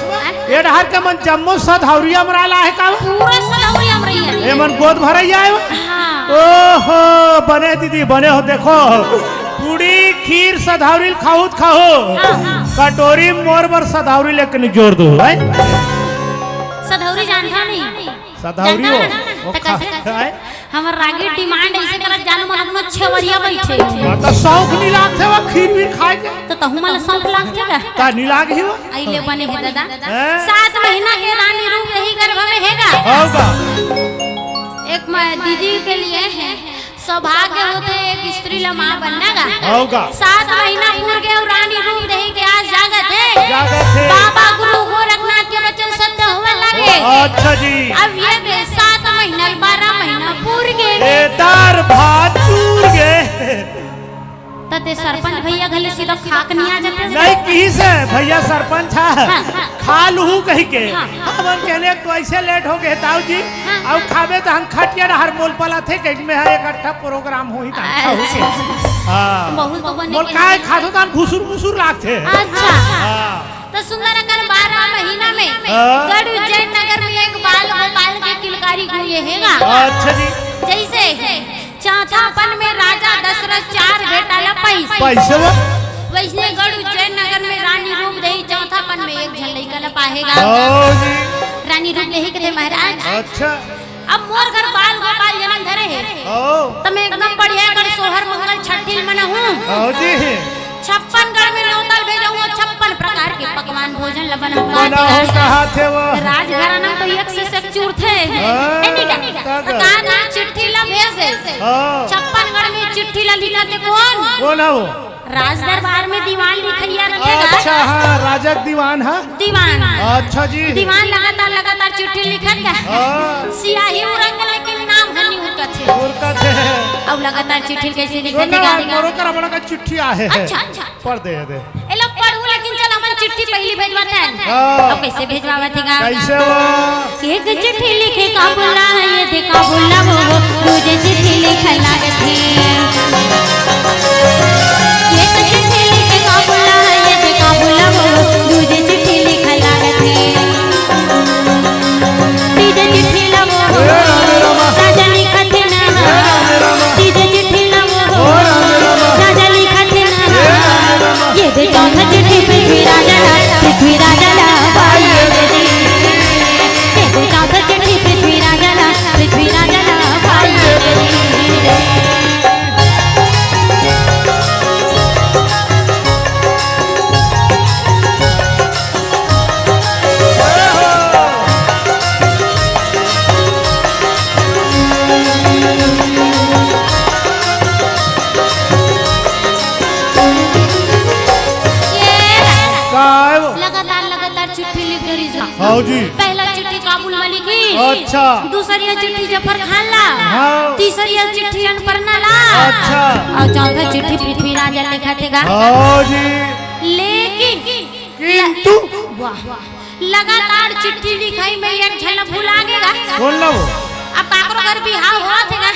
ए डहर के मन जम्मो सधौरिया मराला हे का? पूरा सधौरिया मराला हे। ए मन गोद भरइया हे वो? हाँ। ओहो, बने दीदी, बने हो, देखो। पूड़ी खीर सधौरी ल खाहू त खाहू। हाँ, हाँ। कटोरी मोर बर सधौरी लेके निचोर दो, हैं? सधौरी जानथव नहीं? सधौरी हो? जानथव ना? वो त खा-, कइसे? हैं? हमर रागी demand अइसे करत जानव, मन अपनो छेवरिया बइठे हे। हाँ, त सौंफ नइ लागथे वो खीर वीर खाय के? त तहूं मन ला सौंफ लागथे का? त नइ लागही वो। अइले बने हे दादा। हैं? सात महीना के रानी रूप देही गर्भ में हे गा। हव का? एक म-, दीदी के लिए हे, सौभाग्य होथे एक स्त्री ला माँ बनना गा। हव का? सात महीना पूर गे अउ रानी रूप देही के आस जागत हे। जागत हे। बाबा गुरु गोरखनाथ के बचन सत्य होवन लागे। अच्छा जी। अब ये दे सात महीना, बारह महीना पूर गे। ए दार भात चूर गे। त ते सरपंच भैया घले सीधा खाक नहीं आ जाते? नहीं, किहिस हे भैया सरपंच ह, हाँ। खा लूहूं कहिके। हाँ। हमन कहले, "तो ऐसे लेट हो गए ताऊ जी, हाँ। अउ खाबे त हम खटिया डहर मोल पलाथे, कहिके में हा एक अट्ठा प्रोग्राम होही त हम खाहू के।" अच्छा। हाँ। बहुत तो बने मोल के काय खाथो त हम घुसुर मुसुर लागथे। अच्छा। हाँ। त सुंदर अकन बारह महीना में हाँ। गढ़ उज्जैन नगर में एक बाल गोपाल के किलकारी गूंजे हे गा। अच्छा जी। जैसे चौथापन में राजा दशरथ चार बेटा ला पाइस। पाइस बा। वैसने गढ़ उज्जैन नगर में रानी रूप देही चौथापन में एक झन लइका ला पाहे गा। ओ जी। रानी रूप देही कथे महाराज। अच्छा। अब मोर घर बाल गोपाल जनम धरे हे। ओ। त मैं एकदम बढ़िया कर सोहर मंगल छट्ठी ल मनाहूं। ओ जी। छप्पन गढ़ में न्योता ल भेजहूं, छप्पन प्रकार के पकवान भोजन ल बनाहूं। बनाहूं कहाथे वो। राजघराना तो एक से एक चूरथे। हाँ, है नहीं का? का त का? का ना चिट्ठी ला भेज दे। हाँ। छप्पन गढ़ में चिट्ठी ला लिखथे कोन? कोन हे वो? राज दरबार में दीवान लिखइया रथे गा। अच्छा, हाँ, राजा के दीवान, हाँ। दीवान। अच्छा जी। दीवान लगातार, लगातार चिट्ठी लिखत गा। हाँ। सियाही उरंग लेकिन नाम ह नी उरकत हे। उरकत हे। अब लगातार चिट्ठी कैसे लिखत सुन ना, गा? मोरो करा बड़ा का चिट्ठी आहे हे। अच्छा, अच्छा। पढ़ दे दे। एला पढ़ू, लेकिन चल हमन चिट्ठी पहिली भेजवाथे। हाँ। अब कैसे भेजवावत हे गा? कैसे वो? एक चिट्ठी लिखे का बोला है, ये देखा बोला वो, दूजे चिट्ठी लिखे लागत हे। एक चिट्ठी लिखे का बोला है, ये देखा बोला वो, दूजे चिट्ठी लिखे लागत हे। तीजे चिट्ठी ला वो, राजा लिखत हे ना। तीजे चिट्ठी ला वो, राजा लिखत हे ना। ये दे चौथा चिट्ठी पृथ्वी राजा ला, पृथ्वी राजा ला पाइए दे दी। ये दे चौथा चिट्ठी पृथ्वी राजा ला, पृथ्वी राजा ला पाइए दे दी। ये का है वो? लगातार, लगातार चिट्ठी लिख डरिस गा। हाँ जी। पहला चिट्ठी काबुल में लिखिस। अच्छा। दूसरिया चिट्ठी जफर खान ला। हाँ। तीसरिया चिट्ठी अनपढ़ना ला। अच्छा। अउ चौथा चिट्ठी पृथ्वी राजा लिखत हे गा। हाँ जी। लेकिन किंतु? वाह। लगातार चिट्ठी लिखई में एक झन ला भुला गे गा। कौन ला वो? अब काकरो घर बिहाव होवत हे गा,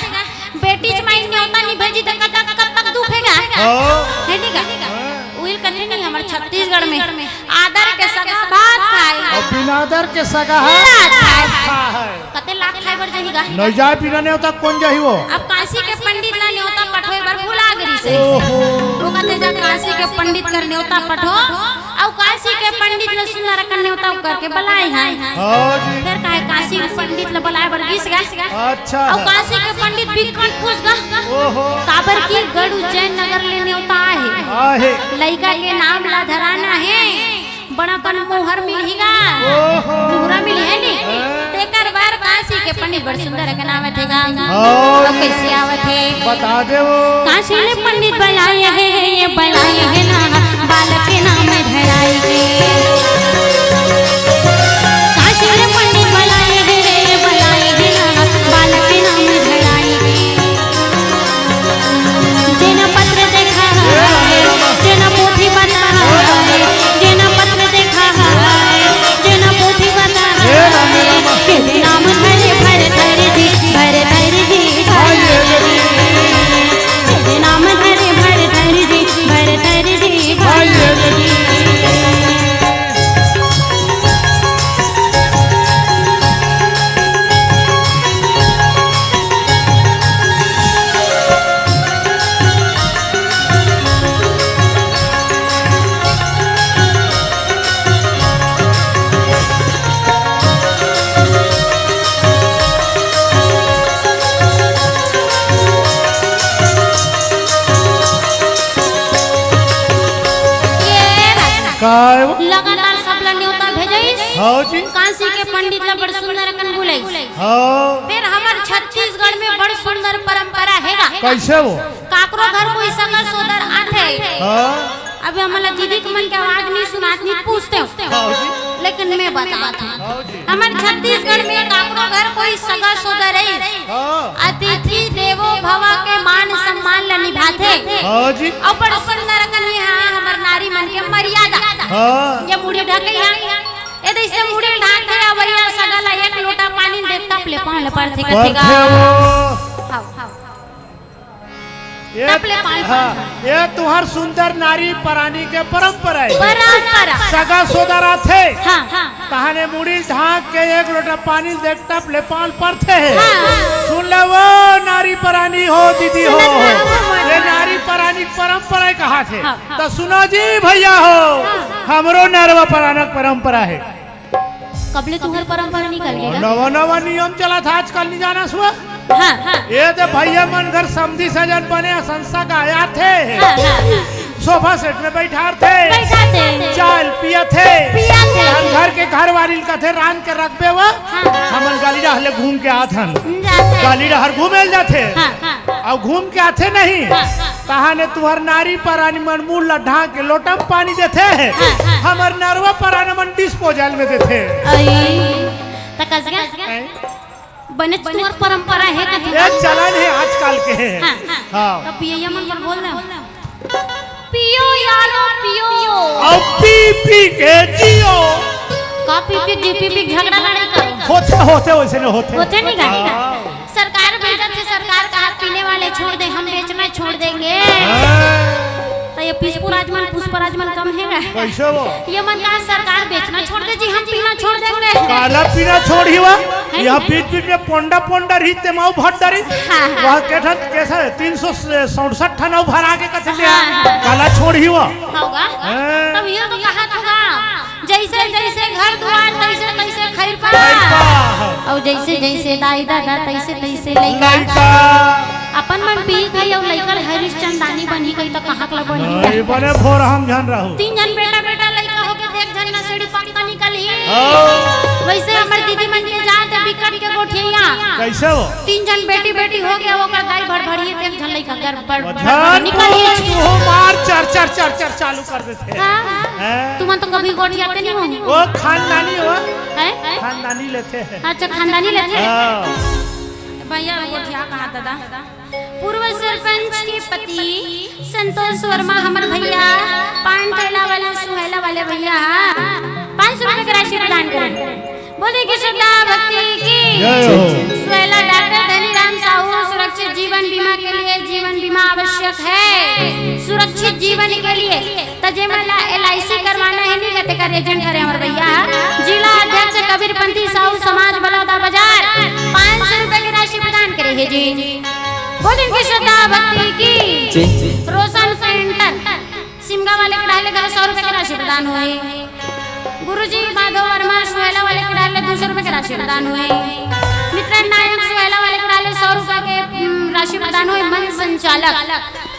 बेटी जमाई न्योता नी भेजी त कब तक, कब तक दुख हे गा? हाँ। हे नी गा? हाँ। उहिल कथे नी हमर छत्तीसगढ़ में आदर के सगा भात खाए। अउ बिना आदर के सगा है? लात खाए। खाए। कते लात खाए बर जाही गा? नहीं जाए, बिना न्योता कोन जाही वो? अब काशी के पंडित ला न्योता पठोए बर भुला गे रिहिसे। ओहो। वो कथे जा काशी के पंडित कर न्योता पठो, अउ काशी के पंडित ला सुंदर अकन न्योता करके बलाए हे। हाँ जी। फेर काहे काशी के पंडित ला बलाए बर गिस गा? अच्छा अउ है। काशी के पंडित बिकट खुश गा। ओहो। काबर की गढ़ उज्जैन नगर ले न्योता आहे। आहे। लइका के नाम ला धराना हे। बड़ा कन मोहर मिलही गा। ओहो। मोहरा मिलही नी। हाँ। तेकर बर काशी के पंडित बड़ सुंदर अकन आवत हे गा। हाँ। अउ कैसे आवत हे? बता दे वो। काशी ले पंडित बलाए हे, ये बलाए हे ना, बालक के नाम धराए हे। काशी ले पंडित बलाए हे, ये बलाए हे ना, बालक के नाम धराए हे। जेन पत्र देखा है, जेन पोथी बता है, जेन पत्र देखा है, जेन पोथी बता है, तेरे नाम धरे भर धर जी, भर धर जी, भर धर जी। तेरे नाम धरे भर धर जी, भर धर जी, भर धर जी। ये राजा। काय वो? लगातार सब ला न्योता भेजइस। हाँ जी। काशी के पंडित ला बड़ सुंदर अकन बुलाइस। हाँ। फेर हमर छत्तीसगढ़ में बड़ सुंदर परंपरा हे गा। कैसे वो? काकरो घर कोई सगा सोदर आथे। हाँ। अभी हमला दीदी के मन के आवाज नहीं सुनात, नहीं पूछते हो। हाँ जी। लेकिन मैं बतात हूँ। हाँ जी। हमर छत्तीसगढ़ में काकरो घर कोई सगा सोदर रही। हाँ। अतिथि देवो भव के मान सम्मान ला निभाथे। हाँ जी। अउ बड़ सुंदर अकन ये हा हमर नारी मन के मर्यादा। हाँ। ये मुड़ी ढकई हा। ये तो इसने मुड़ी ढाक के अवइया सगा ला एक लोटा पानी दे, तब ले पाँव ले पड़थे, कथे गा। पड़थे वो। हाँ, हाँ। ये तब ले पाँव हाँ, पड़थे। ये तुहर सुंदर नारी परानी के परंपरा हे। परंपरा। सगा सोदर आथे। हाँ, हाँ। तहाने मुड़ी ढाक के एक लोटा पानी दे, तब ले पाँव पड़थे हे। हाँ, हाँ। सुन ले वो नारी परानी हो, दीदी हो। सुनत रहो, ये नारी परानी परंपरा कहाथे। हाँ, हाँ। त सुनो जी भइया हो, हाँ, हाँ। हमरो नरवा परानक परंपरा हे। कब ले तुहर परंपरा निकल गे गा? नवा नवा नियम चलत हे आजकल, नइ जानस वो। हाँ, हाँ। ये तो भइया मन घर समधी सजन बने, संसा गाय आथे। हाँ, हाँ, हाँ। सोफा सेट में बइठारथे। बइठाथे। चाय पियाथे। पियाथे। अउ घर के घरवाली ल कथे, "रांध के रखबे वो।" हाँ, हाँ। हमन गली डहर ले घूम के आथन। जाथे। गली डहर घूमे ल जाथे। हाँ, हाँ। अउ घूम के आथे नहीं। हाँ, हाँ। तहाने तुहर नारी परानी मन मुड़ ला ढांक के लोटा म पानी देथे। हाँ, हाँ। हमर नरवा परानी मन डिस्पोजल में देथे। अई, त कस गा? हैं? बनेच तुहर परंपरा हे कथे। ये चलन हे आजकल के। हाँ, हाँ। हाँ। त पियइया मन बर बोल ना। पियो यारो पियो। अउ पी पी के जियो। का पी पी के जी पी पी के झगड़ा लड़ाई करो? होथे, होथे, वइसे नइ होथे। होथे नइ गा? हाँ। सरकार बेचत हे, सरकार कहा पीने वाले छोड़ दे, हम बेचना छोड़ देंगे। हाँ। त ये पुष्पराज मन, पुष्पराज मन कम हे गा? कइसे वो? ये मन कहा सरकार बेचना छोड़ दे जी, हम पीना छोड़ देंगे। काला पीना छोड़ही वो? हैं? ये बीच बीच में पोंडा पोंडा रही, तेमा अउ भर डरी। हाँ, हाँ। वह के ठन, कइसे तीन सौ सड़सठ ठन अउ भरा के कथे हाँ, हाँ। काला छोड़ही वो? होगा। हैं? तब ये तो कहा होगा। जइसे जइसे घर दुवार, तइसे तइसे खइरपा। खइरपा। अउ जइसे जइसे दाई ददा, तइसे तइसे लइका। लइका। अपन मन पी खाई अउ लइका ल हरिश्चंदानी बनही कही त कहाँ के ला बनही? नहीं बने फोर हम झन रहू। तीन झन बेटा बेटा लइका होगे त एक झन नसेड़ी पक्का निकलही। हाँ। वइसे हमर दीदी मन के जात हे बिकट के गोठिया। कइसे वो? तीन झन बेटी बेटी होगे, ओकर दाई भड़भड़िए त एक झन लइका गड़बड़ अच्छा, निकलही। तू मार चर चर चर चर चालू कर देथे। हाँ। हैं? तुमन तो कभी गोठियाते नइ हो। वो खानदानी हो। हैं? खानदानी लेथे। अच्छा, खानदानी लेथे। हाँ। भइया, गोठिया कहाँ दादा? पूर्व सरपंच के पति संतोष वर्मा, हमर भइया, पान ठेला वाले, सुहैला वाले भइया, पाँच सौ रुपए के राशि प्रदान करे। बोले कि श्रद्धा भक्ति की। जय हो। सुहैला डॉक्टर धनीराम साहू, सुरक्षित जीवन बीमा के लिए जीवन बीमा आवश्यक है। सुरक्षित जीवन के लिए त जेमन ला एल आई सी करवाना हे, नइ गा, तेकर एजेंट हरे हमर भइया, जिला अध्यक्ष कबीरपंथी साहू, समाज बलौदा बाजार, पाँच सौ रुपए के राशि प्रदान करे हे जी। बोल इनकी श्रद्धा भक्ति की। जी, जी। रोशन पेंटर, सिमगा वाले के डाले घलो सौ रुपए के राशि प्रदान होए। गुरुजी माधव वर्मा, सुहैला वाले के डाले दो सौ रुपए के राशि प्रदान होए। मित्र नायक, सुहैला वाले के डाले सौ रुपए के, उम, राशि प्रदान होए। मंच संचालक,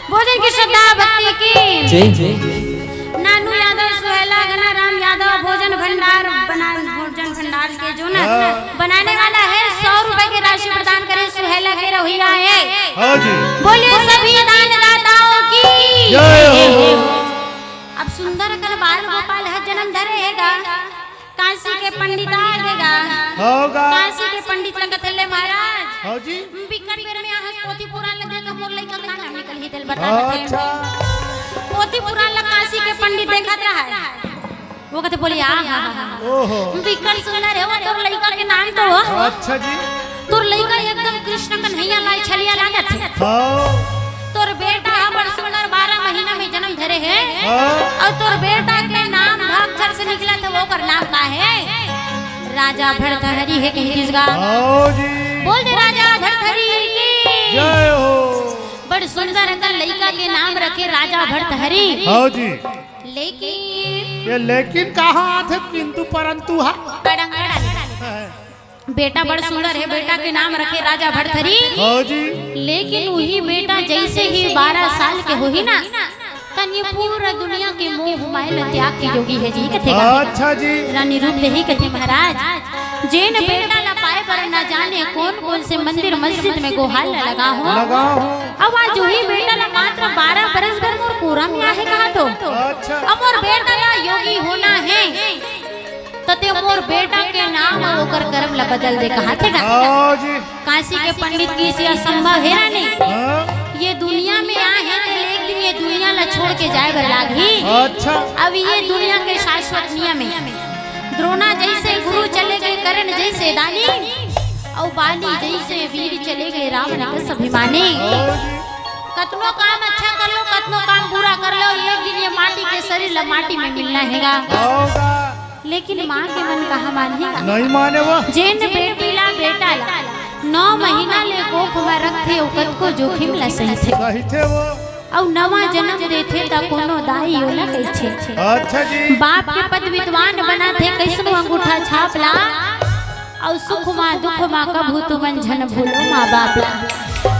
भोजन की श्रद्धा भक्ति की। जी, जी। नानू यादव, सुहैला, गणाराम यादव, भोजन भंडार बना, भोजन भंडार के जो ना हाँ। बनाने वाला है, सौ रुपए की राशि प्रदान करे, सुहैला के रहुइया है। हाँ जी। बोलिए सभी दानदाताओं की। जय हो। अब सुंदर अकन बाल गोपाल ह जन्म धरे हे गा। काशी के पंडित आ गे गा। हो गा। काशी के पंडित ल कथे ले महाराज। हो जी। बिकट बेर में आहस पोथी पुराण ल देख मोर लइका का नाम निकलही तेला बता देथे। अच्छा। पोथी पुराण ल काशी के पंडित देखत रहय। वो कथे बोले, "आ हा हा हा।" ओहो। बिकट सुंदर हे वो तोर लइका के नाम तो। अच्छा जी। तोर लइका एकदम कृष्ण कन्हैया लाल छलिया लागत हे। हाँ। तोर बेटा ह बड़ सुंदर बारह महीना में जन्म धरे हे। हाँ। अउ तोर बेटा के नाम भा अक्षर से निकलत हे, ओकर नाम का हे? राजा भरथरी हे कहि दिस गा। हाँ जी। बोल दे राजा भरथरी की। जय हो। बड़ सुंदर अकन लइका के नाम रखे राजा भरथरी। हाँ जी। लेकिन ये लेकिन कहाँ आथे किंतु परंतु हा? अड़ंगड़ा। बेटा बड़ सुंदर हे, बेटा के नाम रखे राजा भरथरी। हाँ जी। लेकिन उही बेटा जइसे ही बारह साल के होही ना, तन ये पूरा दुनिया के मोह माया ल त्याग के योगी हे जी कथे गा। अच्छा जी। रानी रूप देही कथे महाराज, जेन बेटा ला पाए बर न जाने कोन कोन से मंदिर मस्जिद में गोहार ला लगा हों। लगा हों। अब आज उही बेटा ला मात्र बारह बरस बर मोर कोरा में आहे कहा तो। अच्छा। अब मोर बेटा ला योगी होना हे। त ते मोर बेटा के नाम अउ ओकर कर्म ला बदल दे कहाथे गा। हाँ जी। काशी के पंडित कहिस असंभव हे रानी। हाँ। ये दुनिया में आए हे ते एक दिन दुनिया ला छोड़ के जाए बर लागही। अच्छा। अब ये दुनिया के शाश्वत नियम हे। द्रोणा जैसे गुरु चले गए, कर्ण जैसे दानी, अउ बाली जैसे वीर चले गए रावण के स्वाभिमानी। कतनो काम अच्छा कर लो, कतनो काम बुरा कर लो, एक दिन ये माटी के शरीर ला माटी में मिलना हेगा। लेकिन माँ के मन कहाँ मानही गा? नहीं माने वो। जेन बेटी ला, बेटा ला नौ महीना ले कोख में रखथे, ओ कतको जोखिम ला सहिथे। सहिथे वो। अउ नवा जन्म देथे त कोनो दाई ओला कहिथे। अच्छा जी। बाप के पद विद्वान बनाथे, कइसनो अंगूठा छाप ला। अउ सुख मा दुख मा कभू तुमन झन भूलो माँ बाप ला।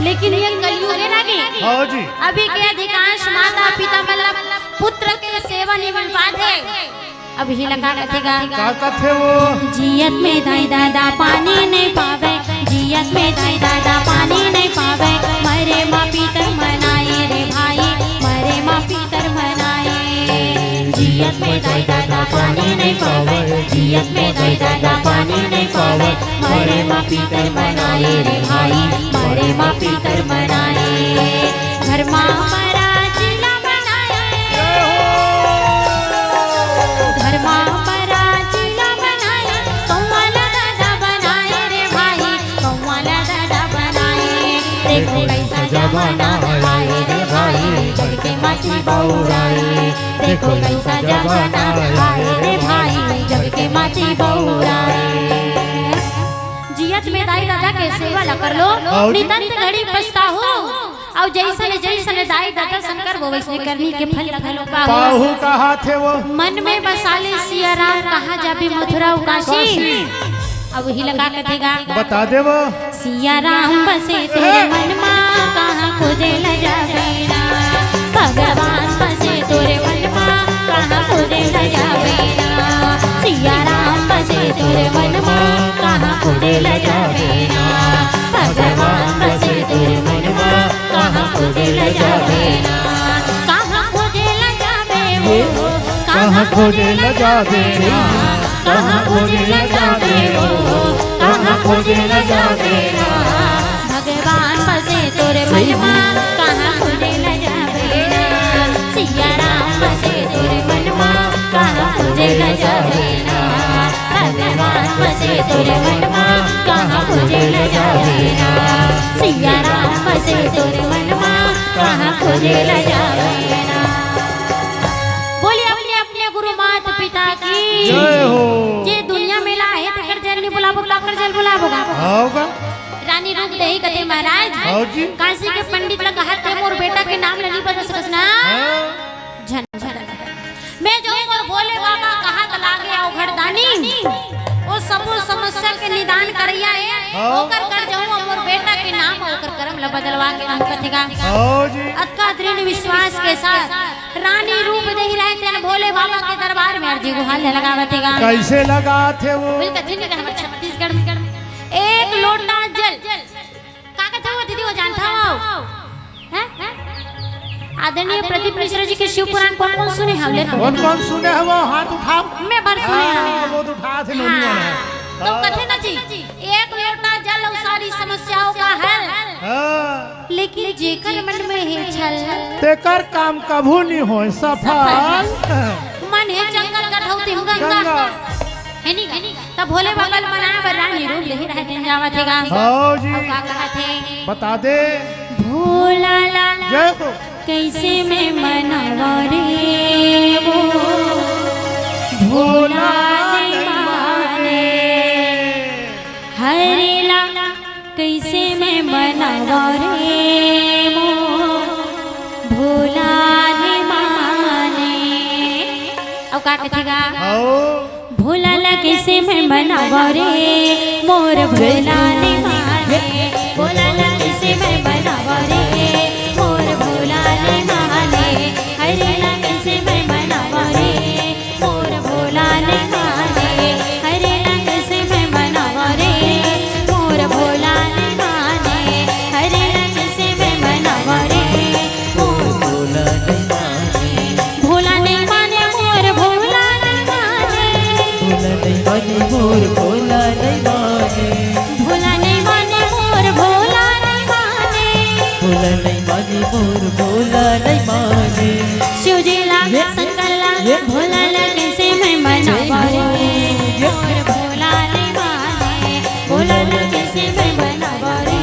लेकिन ये कलयुग हे ना कि हाँ जी। अभी के अधिकांश माता पिता मतलब पुत्र के सेवा नहीं मिल पाथे। अब ही लगा कथेगा। का कथे वो? जियत में दाई दादा पानी नहीं पावे, जियत में दाई दादा पानी नहीं पावे, मरे मा पितर मनाए रे भाई, मरे मा पितर मनाए। जियत में दाई दादा पानी नहीं पावे, जियत में दाई दादा पानी नहीं पावे, मरे मा पितर मनाए रे भाई, मरे मा पितर मनाए। घर मा पराचिला बनाए। घर मा पराचिला बनाए, कौआ ला दादा बनाए रे भाई, कौआ ला दादा बनाए। देखो कैसा जमाना आए रे भाई, जग के माटी बउराए। देखो कैसा जमाना आए रे भाई, जग के माटी बउराए। जियत में दाई दादा के सेवा ला कर लो, नितंत घड़ी पछताहू। अउ जइसन जइसन दाई ददा संकर वो वइसने करनी के फल ल घलो पाहू। पाहू कहाथे वो। मन में बसा ले सिया राम, कहाँ जाबे मथुरा अउ काशी। काशी। अब वही लगा कथेगा। बता दे वो। सिया राम बसे तोरे मन मा, कहाँ खोजे ल जाबे ना। भगवान बसे तोरे मन मा, कहाँ खोजे ल जाबे ना। सिया राम बसे तोरे मन मा, कहाँ खोजे ल जाबे ना। भगवान बसे तोरे मन मा, कहाँ खोजे ल जाबे ना, कहाँ खोजे ल जाबे वो, कहाँ खोजे ल जाबे ना, कहाँ खोजे ल जाबे वो, कहाँ खोजे ल जाबे ना। भगवान बसे तोरे मन मा, कहाँ खोजे ल जाबे ना। सिया राम बसे तोरे मन मा, कहाँ खोजे ल जाबे ना। भगवान बसे तोरे मन मा, कहाँ खोजे ल जाबे ना। सिया राम बसे तोरे मन मा, कहाँ खोजे ल जाबे ना। बोलिए अपने अपने गुरु माता पिता की जय हो। जे दुनिया में ला हे, तेकर जल नहीं बुलाबो, काकर जल बुलाबो गा? आओ गा। रानी रूप देही कथे महाराज, आओ जी। काशी के पंडित ला कहत हे, मोर बेटा के नाम ला नहीं बता सकस ना? हाँ। झन, झन। मैं जो मोर भोले बाबा कहात लागे अवघड़दानी, वो सबो समस्या के निदान करैया हे, हाँ। ओकर कर जाऊं, मोर बेटा के नाम, ओकर करम ला बदलवा के रहूं कथेगा। हाँ जी। अतका दृढ़ विश्वास के साथ रानी रूप देही रहे तेन भोले बाबा के दरबार में अर्जी गुहार लगावत हे गा। कैसे लगाथे वो? बोल कथी नहीं हमर छत्तीसगढ़ में एक लोटा जल। का कथे वो दीदी, वो जानता हो? हैं? आदरणीय प्रदीप मिश्रा जी के शिव पुराण कौन कौन सुने हव? ले तो। कौन कौन सुने हव? हाथ उठाओ। मैं भर सुने हव। हाँ, वो तो उठा थे, नोनी वाला है। तो कथे ना जी, एक लोटा जल अउ सारी समस्याओं का हल। हाँ। लेकिन जेकर मन में हे छल, तेकर काम कभू नहीं होय सफल। मन हे जंगल कठौती गंगा। गंगा। हे नी? तब भोले बाबा ल मनाए बर रानी रूप देही रहे तेन जावत हे गा। हाँ जी। अउ का कहत हे? बता दे। भोला ला जय हो। कैसे मैं मनावा रे वो भोला नहीं माने। हरे ला कैसे मैं मनावा रे वो भोला नहीं माने। अउ का कथेगा? आओ। भोला ला कैसे मैं मनावा रे, मोर भोला नहीं माने। भोला ला कैसे मैं मनावा रे, मोर भोला नहीं माने। हरे ला कैसे मैं मनावा रे, मोर भोला नहीं माने। हरे ला कैसे मैं मनावा रे, मोर भोला नहीं माने। हरे ला कैसे मैं मनावा रे, मोर भोला नहीं माने। भोला नहीं माने मोर भोला नहीं माने। भोला नहीं माने मोर भोला नहीं माने। भोला नहीं माने मोर बोला नहीं माने, मोर बोला नहीं माने। शिव जी ला, ये, शंकर ला, ये, भोला ला, कैसे मैं मनावा रे? ये, मोर बोला नहीं माने, भोला ला, कैसे मैं मनावा रे?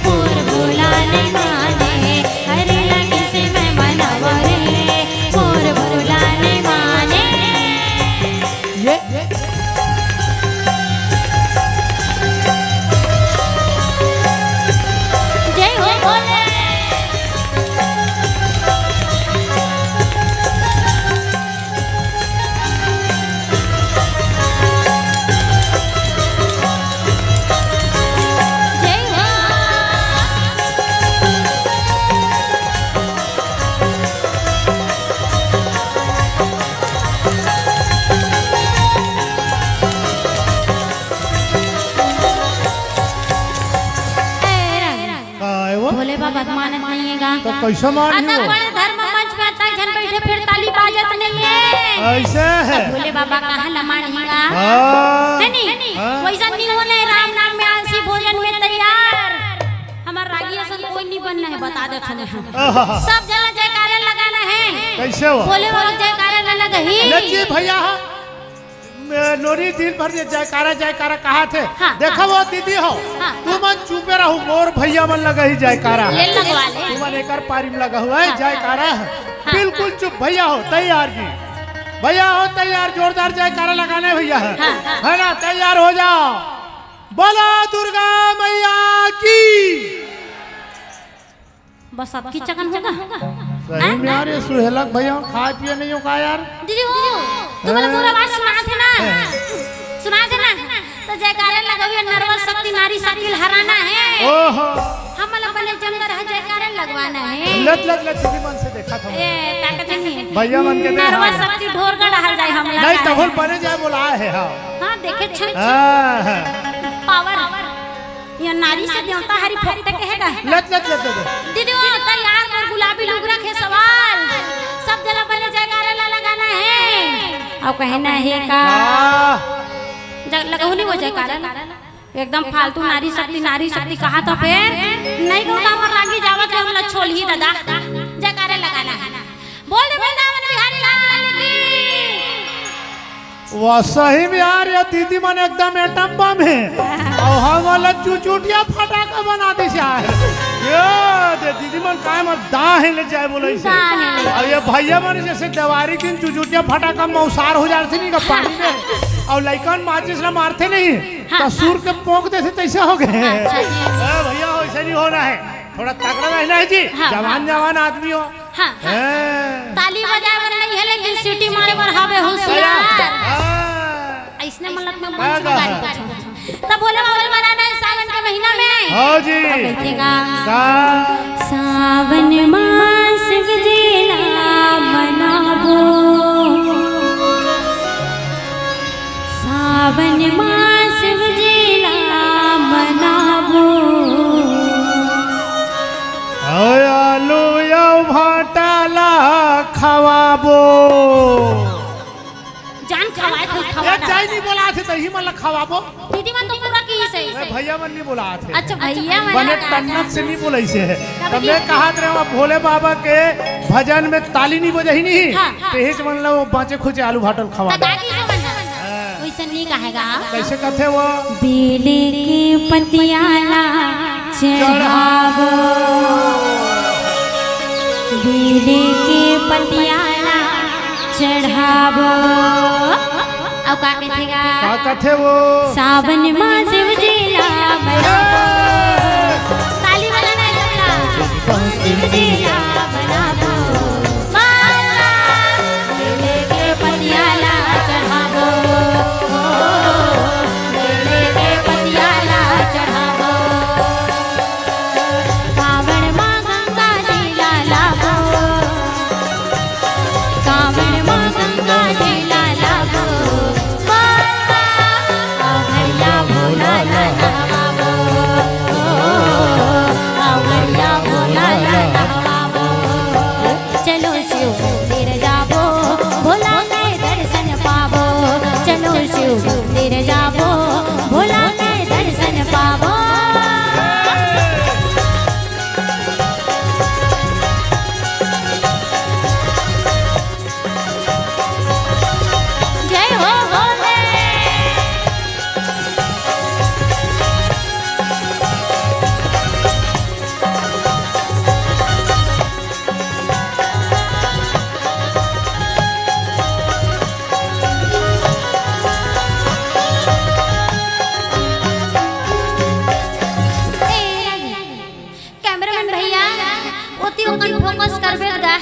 मोर बोला नहीं माने, हरे ला, कैसे मैं मनावा रे? मोर बोला नहीं माने। ये जय हो भोले। जय हो। ए रंग। का है वो? भोले बाबा तो मानत नहीं है गा। तो कैसे मानी अतक हो? बड़ धर्म मंच में अतक झन बैठे फिर ताली बाजत नहीं है। ऐसे है। भोले बाबा कहाँ ला मानी गा? हाँ। है नहीं? हाँ। वैसा नहीं होना है, राम नाम में आलसी भोजन में तैयार। हमार रागी असन कोई नहीं बनना है, बता देत हन हम। आहा। सब जगह जयकारे लगाना है। कैसे हो? भोले बाबा जयकारे ला लगही। ले जी भैया, हाँ। मैं नोरी दिन भर ये जयकारा, जयकारा कहा थे। हाँ, देखा हाँ। वो दीदी हो, हाँ, तुमन चुपे रहू, मोर भैया मन लगही जयकारा। ये लगवा ले। तुमन एकर पारी में लगा हुआ है हाँ, जयकारा। हाँ, बिल्कुल हाँ। चुप भैया हो, तैयार जी। भैया हो तैयार, जोरदार जयकारा लगाना है भैया। हाँ, हाँ। है ना, तैयार हो जाओ। बोलो दुर्गा मैया की। बस अतकी चकन होगा। सही में यार, ये सुहेलक भैया खाए पिए नहीं हो का यार? दीदी हो, तुमन ला मोर आवाज सुनात हे ना? हाँ। सुनात हे ना? तो जयकारा लगाओ, ये नरवा शक्ति नारी शक्ति लहराना है। ओहो। हमन ला बने जंगर है, जयकारा लगवाना है। लत, लत, लत, दीदी मन से देखा था। ए, ताकत नहीं। भैया मन के दे, नरवा हाँ। शक्ति ढोर का डहर जाए हम नहीं, लगा है। तभोल बने जाए बोला है, हाँ। हाँ, देखे छन। हाँ, हाँ। पावर। ये नारी से देवता हरी फोकटे के हे गा। लत, लत, लत, लत। दीदी, वो तैयार मोर गुलाबी लुगरा के सवाल। सब जला बने जयकारा ला लगाना है। अब कहना है का? वाह। जग लगहु नहीं वो जयकारा ला। एकदम फालतू नारी शक्ति, नारी शक्ति कहा तो फिर नहीं कहूँ तो हमर रागी जावत है, हमला छोल ही दादा। जयकारा लगाना है। बोल दे वृंदावन बिहारी लाल की। वाह, सही में यार, ये दीदी मन एकदम एटम बम हे। अउ हमन ला चुचुटिया फटाका बना दिस यार। ये दे दीदी मन काय मर दा हे ले जाए बोले से। दा हे ले। अब ये भैया मन जैसे देवारी दिन चुचुटिया फटाका मौसार हो जाथे नहीं का पानी में। अउ लइकन माचिस ला मारथे नहीं, हाँ, तो सूर के पोंक देथे तैसे हो गए। अच्छा जी। ए भैया, वैसे नहीं होना है, थोड़ा तगड़ा रहना है जी। हाँ, जवान हाँ। जवान आदमी हो। हाँ, हाँ। हैं। ताली बजाए बर नहीं है, लेकिन सीटी मारे बर हवे होशियार। हाँ। अइसने मतलब में मंच में गाड़ी बजा। तब भोले बाबा ला मनाना है सावन के महीना में। हाँ जी। अब बैठेगा। सा- सावन मास गजेला मनाबो। सावन मास गजेला मनाबो। अउ आलू अउ भांटा ला खवाबो। जान खवाए, खुद खवा ए, ना। जाई नहीं बोला थे, तो ही मन ला खवाबो। दीदी मन तो पूरा की से। ए, भैया मन नहीं बोला थे। अच्छा, भैया मन बने ना। टन्नत से नहीं बोला इसे है। तब तब मैं ये कहा रहे हूँ, भोले बाबा के भजन में ताली नहीं बजाही नहीं। हाँ, हाँ। तो हिच मन ला वो बाँचे खुचे आलू भांटा ल खवा तो दे। दादी से मन ना। हाँ। वैसे नहीं कहेगा। कैसे कथे वो? बेले के पतिया ला चढ़ाबो। बेले के पतिया ला चढ़ाबो। अउ का कथे गा? का कथे वो? सावन मा शिव जी ला मनाबो। ए! ताली बजाना है सबला। शिव जी ला मनाबो। बेले के पतिया ला चढ़ाबो, बेले के पतिया ला चढ़ाबो। कांवड़ मा गंगा जी ला लाबो, कांवड़ मा गंगा जी ला लाबो। भैया भोला ला नवाबो। होती ओकर फोकस करबे गा।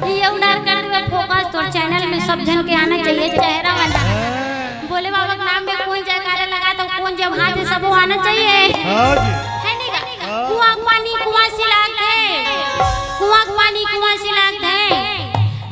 ये उधार कर देबे फोकस, तोर चैनल में सब झन के आना चाहिए चेहरा वाला। भोले बाबा के नाम में कौन जयकारा लगा तो कौन जब हाथ है सब वो आना चाहिए। हाँ जी। है नहीं गा? हाँ। कुआं के पानी कुआं सिलात है, कुआं के पानी कुआं सिलात है।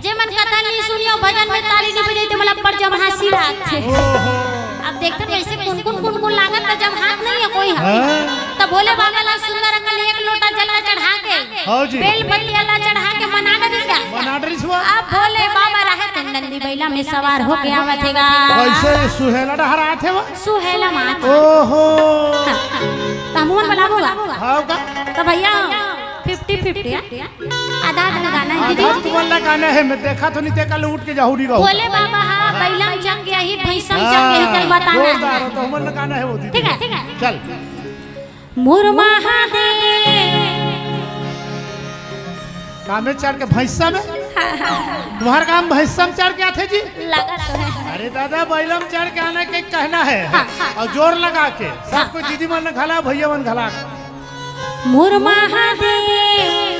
जे मन कथा नहीं सुनियो, भजन में ताली नहीं बजाई, तो मतलब पर जब हाथ सिलात है। ओहो। अब देखते हैं वैसे कौन कौन कौन कौन लागत था जब हाथ नहीं है कोई हाथ। हाँ। तो भोले बाबा ला सुंदर अकन एक लोटा जल ला चढ़ा के हाँ जी। बेल पत्तिया ला चढ़ा के मना डरिस गा। मना डरिस हुआ। अब भोले बाबा रहे ते नंदी बैला में सवार होके आवत हे गा। कैसे सुहेला डहरात हे वो? सुहेला मात। ओहो। हाँ, हाँ। तो हमहू मन बलाबो गा। हाँ का? तो भैया फिफ्टी फिफ्टी है। आधा आधा गाना है आज दीदी। आज तुम्हारा गाना है, मैं देखा तो नहीं देखा, उठ के जाहूरी गाहू। भोले बाबा हाँ, बैलम चंग यही, भैंसम चंग यही, कल बताना है। जोरदार हो, तो हमारा गाना है वो दीदी। ठीक है, ठीक है। चल। मोर महादेव। कामे चढ़ के भैंसा में? तुम्हार काम भैंसा में चढ़ के आथे जी? लगा तो है। अरे दादा, बैलम चढ़ के आने के कहना है। हाँ, हाँ, और जोर लगा के। सब कोई दीदी मन घला, भैया मन घला। मोर महादेव।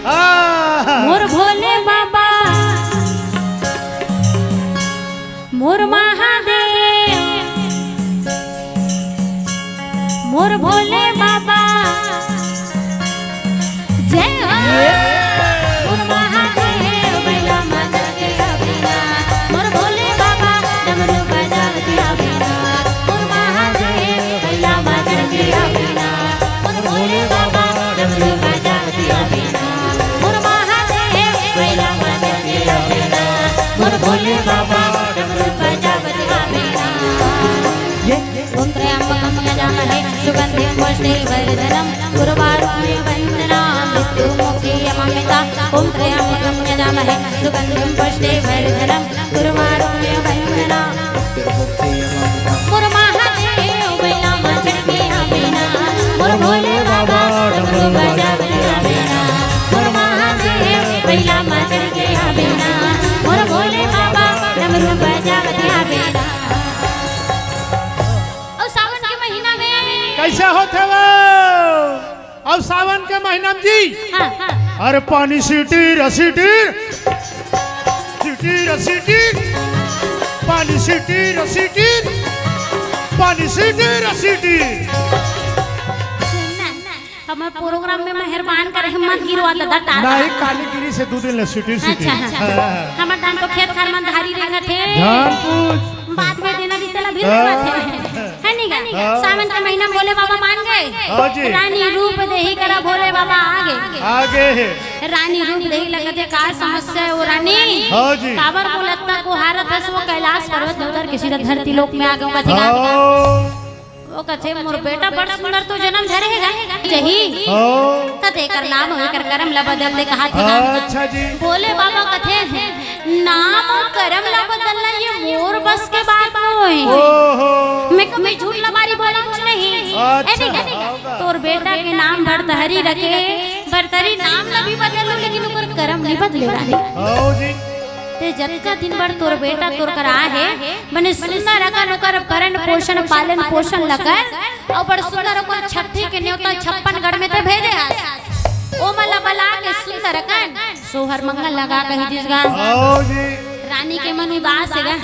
हाँ। मोर भोले बाबा। मोर महादेव, मोर भोले बाबा, जय हो। मोर महादेव, बैला माता के अभिना, मोर भोले बाबा, डमरू बजावत अभिना, मोर महादेव, बैला माता के अभिना, मोर भोले बाबा, डमरू बजावत अभिना, मोर महादेव, बैला माता के अभिना, मोर भोले बाबा, डमरू बजावत अभिना। ये ओम त्र्यंबकम यजामहे सुगंधिम पुष्टिवर्धनम उर्वारुकमिव बंधनान् मृत्युर्मुक्षीयमामृतात्। ओम त्र्यंबकम यजामहे सुगंधिम पुष्टिवर्धनम उर्वारुकमिव बंधनान्। मोर महादेव बैला माचर के आवेना, मोर भोले बाबा डमरू बजावत आवेना। मोर महादेव बैला माचर के आवेना, मोर भोले बाबा डमरू बजावत आवेना। अउ सावन के महीना में कैसे होथे वो? अब सावन के महीना में जी, हाँ, हाँ। अरे पानी सीटी रसीटी, सीटी रसीटी, पानी सीटी रसीटी, पानी सीटी रसीटी। सुन ना, हमर प्रोग्राम में मेहरबान करे, हम मत गिरवा दादा, टाटा। नहीं, काली गिरी से दू दिन ले सीटी सीटी। अच्छा, अच्छा। हाँ, हाँ। हमर दान तो खेत खार मन धारी रेंगत हे। जान पूछ। बाद में देना दी तेला भी हाँ। रेंगत हे। है नी गा? हाँ। सावन के महीना भोले बाबा मान गए। हाँ जी। रानी रूप देही करा भोले बाबा आगे। आगे हे। रानी रूप देही लगत हे, का समस्या हे वो रानी? हाँ जी। काबर बोलत का को हारत हस वो कैलाश पर्वत उतर के सीधा धरती लोक में आ गए, कथे गा? हाँ। वो कथे, "मोर बेटा बड़ सुंदर तो जन्म धरे हे गा, जही।" हाँ। त तेकर नाम हो, एकर करम ल बदल दे, कहा थे गा। अच्छा जी। भोले बाबा कथे, "नाम अउ करम ल बदलना ये मोर बस के बात नोहे। ओहो। मैं कभी झूठ लबारी बोलंव नहीं।" अच्छा। ए, नहीं, नहीं। हाँ। तोर बेटा के नाम भरतहरी रखे, भरतहरी नाम ल भी बदल लूं, लेकिन ओकर करम नहीं बदले रानी। हाँ जी। ते जतका दिन बर तोर बेटा तोर करा हे, बने सुंदर अकन ओकर भरण पोषण, पालन पोषण ल कर, अउ बड़ सुंदर ओकर छट्ठी के नेवता छप्पन गढ़ में ते भेजे हस। ओमन ल बला के सुंदर अकन सोहर मंगल लगा कही दिस गा। आओ जी। रानी के मन उदास हे गा।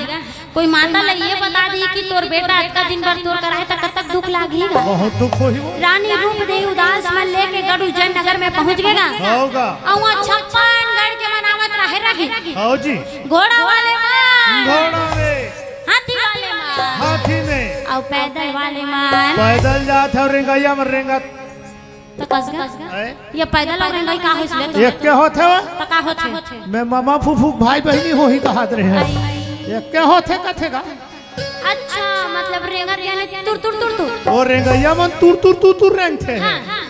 कोई माता ल ये बता दी कि तोर बेटा अतका दिन बर तोर करा हे त कतक दुख लागही गा। बहुत दुख होही वो। रानी रूप देही उदास मन लेके गढ़ उज्जैन नगर में पहुंच गे गा। आओ गा। अउ वहाँ छप्पन गढ़ के मनावत रहे रही। आओ जी। घोड़ा वाले मन। घोड़ा में। हाथी वाले मन। हाथी में। अउ पैदल वाले मन। पैदल जात हे अउ रेंगइया में रेंगत। त कस गा? हैं? ये पैदल अउ रेंगई का होइस ले तो? एक के होत हे वो? त का होत हे? मैं मामा फूफू के भाई बहिनी होही कहत रहे हैं। आई। एक के होत हे कथे गा? अच्छा, मतलब रेंगत यानी तुर तुर तुर तुर। वो रेंगइया मन तुर तुर तुर तुर रेंगथे। हाँ, हाँ।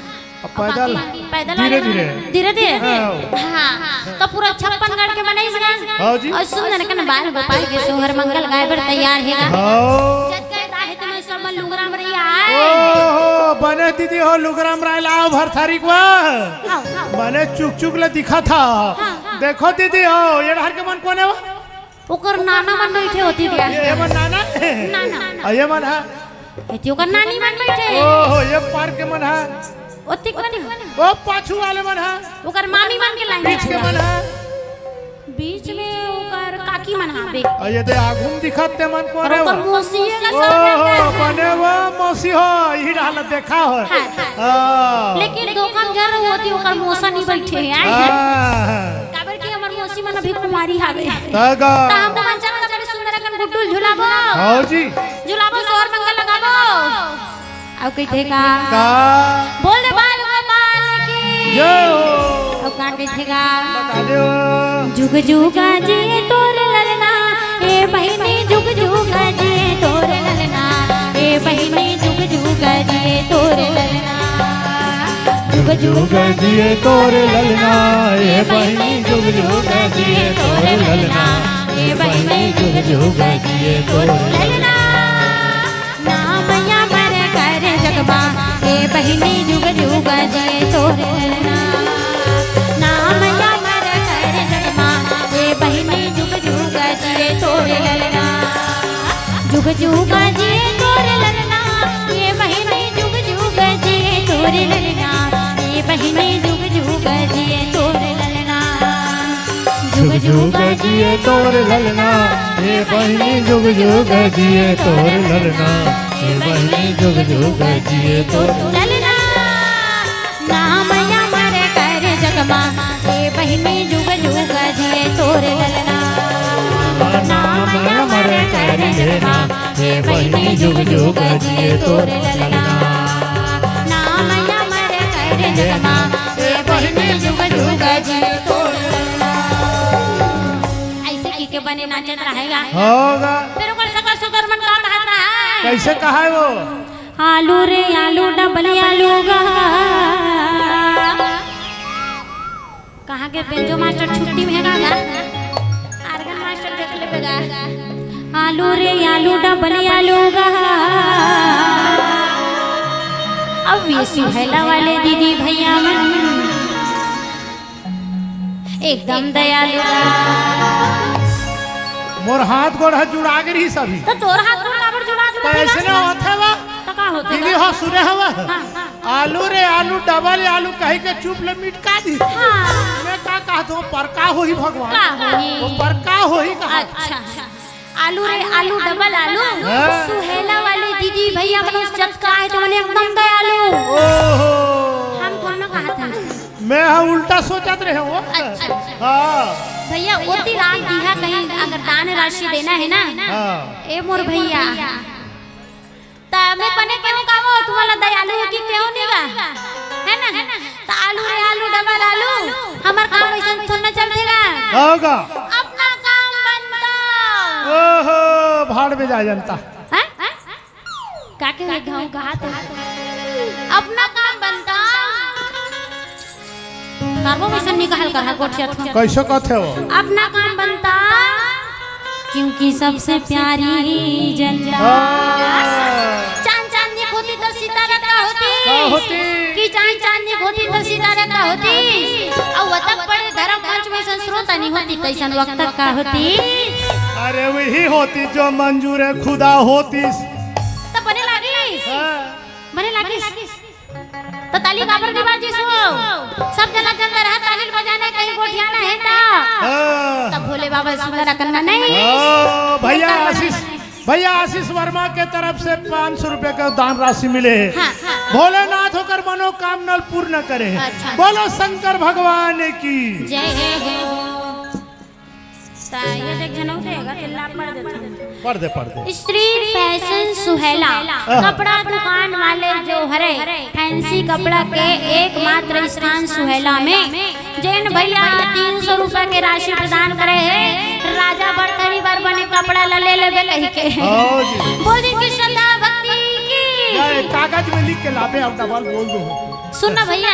अब पैदल, बाकी पैदल धीरे वाले धीरे। धीरे धीरे। हाँ। हाँ, तो पूरा छप्पन गढ़ के बनाइस गा। हाँ जी। अउ सुंदर अकन बाल गोपाल के सोहर मंगल गाय बर तैयार हे गा। हाँ। जत के दाहे तुम्हें सब मन लुगराम रही आए। ओहो, बने दीदी हो लुगराम राय लाओ भरथरी को। आओ, आओ। बने चुक चुक ले दिखा था। हाँ, हाँ। देखो दीदी हो, ये डहर के मन कोन हे वो? ओकर नाना मन बैठे होती दिया। ये, ये मन नाना? नाना। अउ ये मन हा? एती ओकर नानी मन बैठे। ओहो, ये पार्क के मन हा? ओ ओतिक मन ह? ओ पाछू वाले मन ह। ओकर मामी मन के लाइन पीछे के मन ह। बीच में ओकर काकी मन हावे। अउ ये दे आगू म दिखत ते मन कोन अउ हे ओकर वो? मौसी हे का ओ साथ हो, में? बने वो मौसी हो, इही डाल देखा हो। हाँ। हाँ। लेकिन धोखा म झन रहो ओती ओकर मौसा नइ बइठे हे, आय। हाँ। काबर कि हमर मौसी मन अभी कुंवारी हावे। तगा। त हमन चल के बड़े सुंदर अकन गुड्डू ल झुलाबो। हाँ जी। झुलाबो, सोहर मंगल लगाबो। अउ कहिथे का? का? बोल दे बाल गोपाल की। जय हो। अउ का कहिथे का? बता दे हो। जुग जुग जिए तोर ललना, ए बहिनी जुग जुग जिए तोर ललना, ए बहिनी जुग जुग जिए तोर ललना। जुग जुग जिए तोर ललना, ए बहिनी जुग जुग जिए तोर ललना, ए बहिनी जुग जुग जिए तोर ललना। नाम अमर कर जग मा, ए बहिनी जुग जुग जिए तोर ललना। नाम अमर कर जग मा, ए बहिनी जुग जुग जिए तोर ललना। जुग जुग जिए तोर ललना, ए बहिनी जुग जुग जिए तोर ललना, ए बहिनी जुग जुग जिए तोर ललना। जुग जुग जिए तोर ललना, ए बहिनी जुग जुग जिए तोर ललना, ए बहिनी जुग जुग जिए तोर ललना। नाम अमर कर जग मा, ए बहिनी जुग जुग जिए तोर ललना। नाम अमर कर जग मा, ए बहिनी जुग जुग जिए तोर ललना। नाम अमर कर जग मा, ए बहिनी जुग जुग जिए तोर ललना। अइसे कहिके बने नाचत रहेगा। होगा। फेर ओकर सगा सुगर मन का कहत रहा? कइसे कहा हे वो? आलू रे आलू, डबल आलू गा। कहाँ के बेंजो मास्टर छुट्टी में हे गा? आर्गन मास्टर देख लेबे गा। आलू रे आलू, डबल आलू गा। अब ये सुहेला वाले दीदी भइया मन एकदम दयालु गा। मोर हाथ गोड़ ह जुड़ा गे रहिस अभी। त तोर हाथ गोड़ काबर जुड़ा गे रहिस? अइसने होथे वा। त का होथे? दीदी हो, सुने हवा। हाँ, हाँ। आलू रे आलू, डबल आलू कहिके चुप ले मिटका दिस। हाँ। मैं का कहत हों, पर का होही भगवान? का होही? वो पर का होही कहा? अच्छा। आलू रे आलू, डबल आलू। हाँ। सुहेला वाली दीदी भइया मन जतका हे त मन एकदम दयालु। ओहो। हम थोड़ा ना कहत हन। मैं ह उल्टा सोचत रहे हों। अच्छा, अच्छा। हाँ। भइया, ओती राख दिहा कहीं अगर दान राशि देना हे ना। हाँ। ए मोर भइया। त मैं बने केहूँ का वो, तुम्हारा दयालु हे कि केहूँ नहीं गा? हे ना? त आलू रे आलू, डबल आलू, हमर काम अइसन थोड़ा ना चलथे गा। होगा। अपना काम बनता। ओहो, भाड़ में जा जनता। हैं? का के हुए घाव कहा तो? अपना काम बनता। करबो वइसन निकाल कर हा गोठिया थो। कइसे कथे हो? अपना काम बनता, क्योंकि सबसे प्यारी जनता। हाँ। चांद चांदनी होती त सितारा का होती? का होती? कि चांद चांदनी होती त सितारा का होती? अउ अतक बड़े धर्म पंच में संस्रोता नहीं होती, कइसन वक्त का होती? अरे वही होती जो मंजूर खुदा होती। त बने लागिस? हाँ। बने लागिस? त ताली काबर नइ बाजिस हो? सब जना जंदर हा ताली बजाना हे, कहीं गोठियाना हे त। हाँ। त भोले बाबा सुंदर अकन म नहीं। ओ, भइया आशीष, भइया आशीष वर्मा के तरफ से पाँच सौ रुपया का दान राशि मिले हे। हाँ, हाँ। भोलेनाथ ओकर मनोकामना ल पूर्ण करे हे। अच्छा। बोलो शंकर भगवान की। जय हे हो। त ये देख जनऊ देगा, चिल्ला पढ़ देता हूँ। पढ़ दे, पढ़ दे। स्त्री फैशन सुहेला, आहा। कपड़ा दुकान वाले जो हरे, फैंसी कपड़ा के एकमात्र स्थान सुहेला में, जेन भइया तीन सौ रुपया के राशि प्रदान करे हे, राजा बरथरी बर बने कपड़ा ला ले लेबे कहिके। हाँ जी। बोल दी कि श्रद्धा भक्ति की। या, एक कागज में लिख के लाबे, अब डबल बोल दो। सुन ना भइया,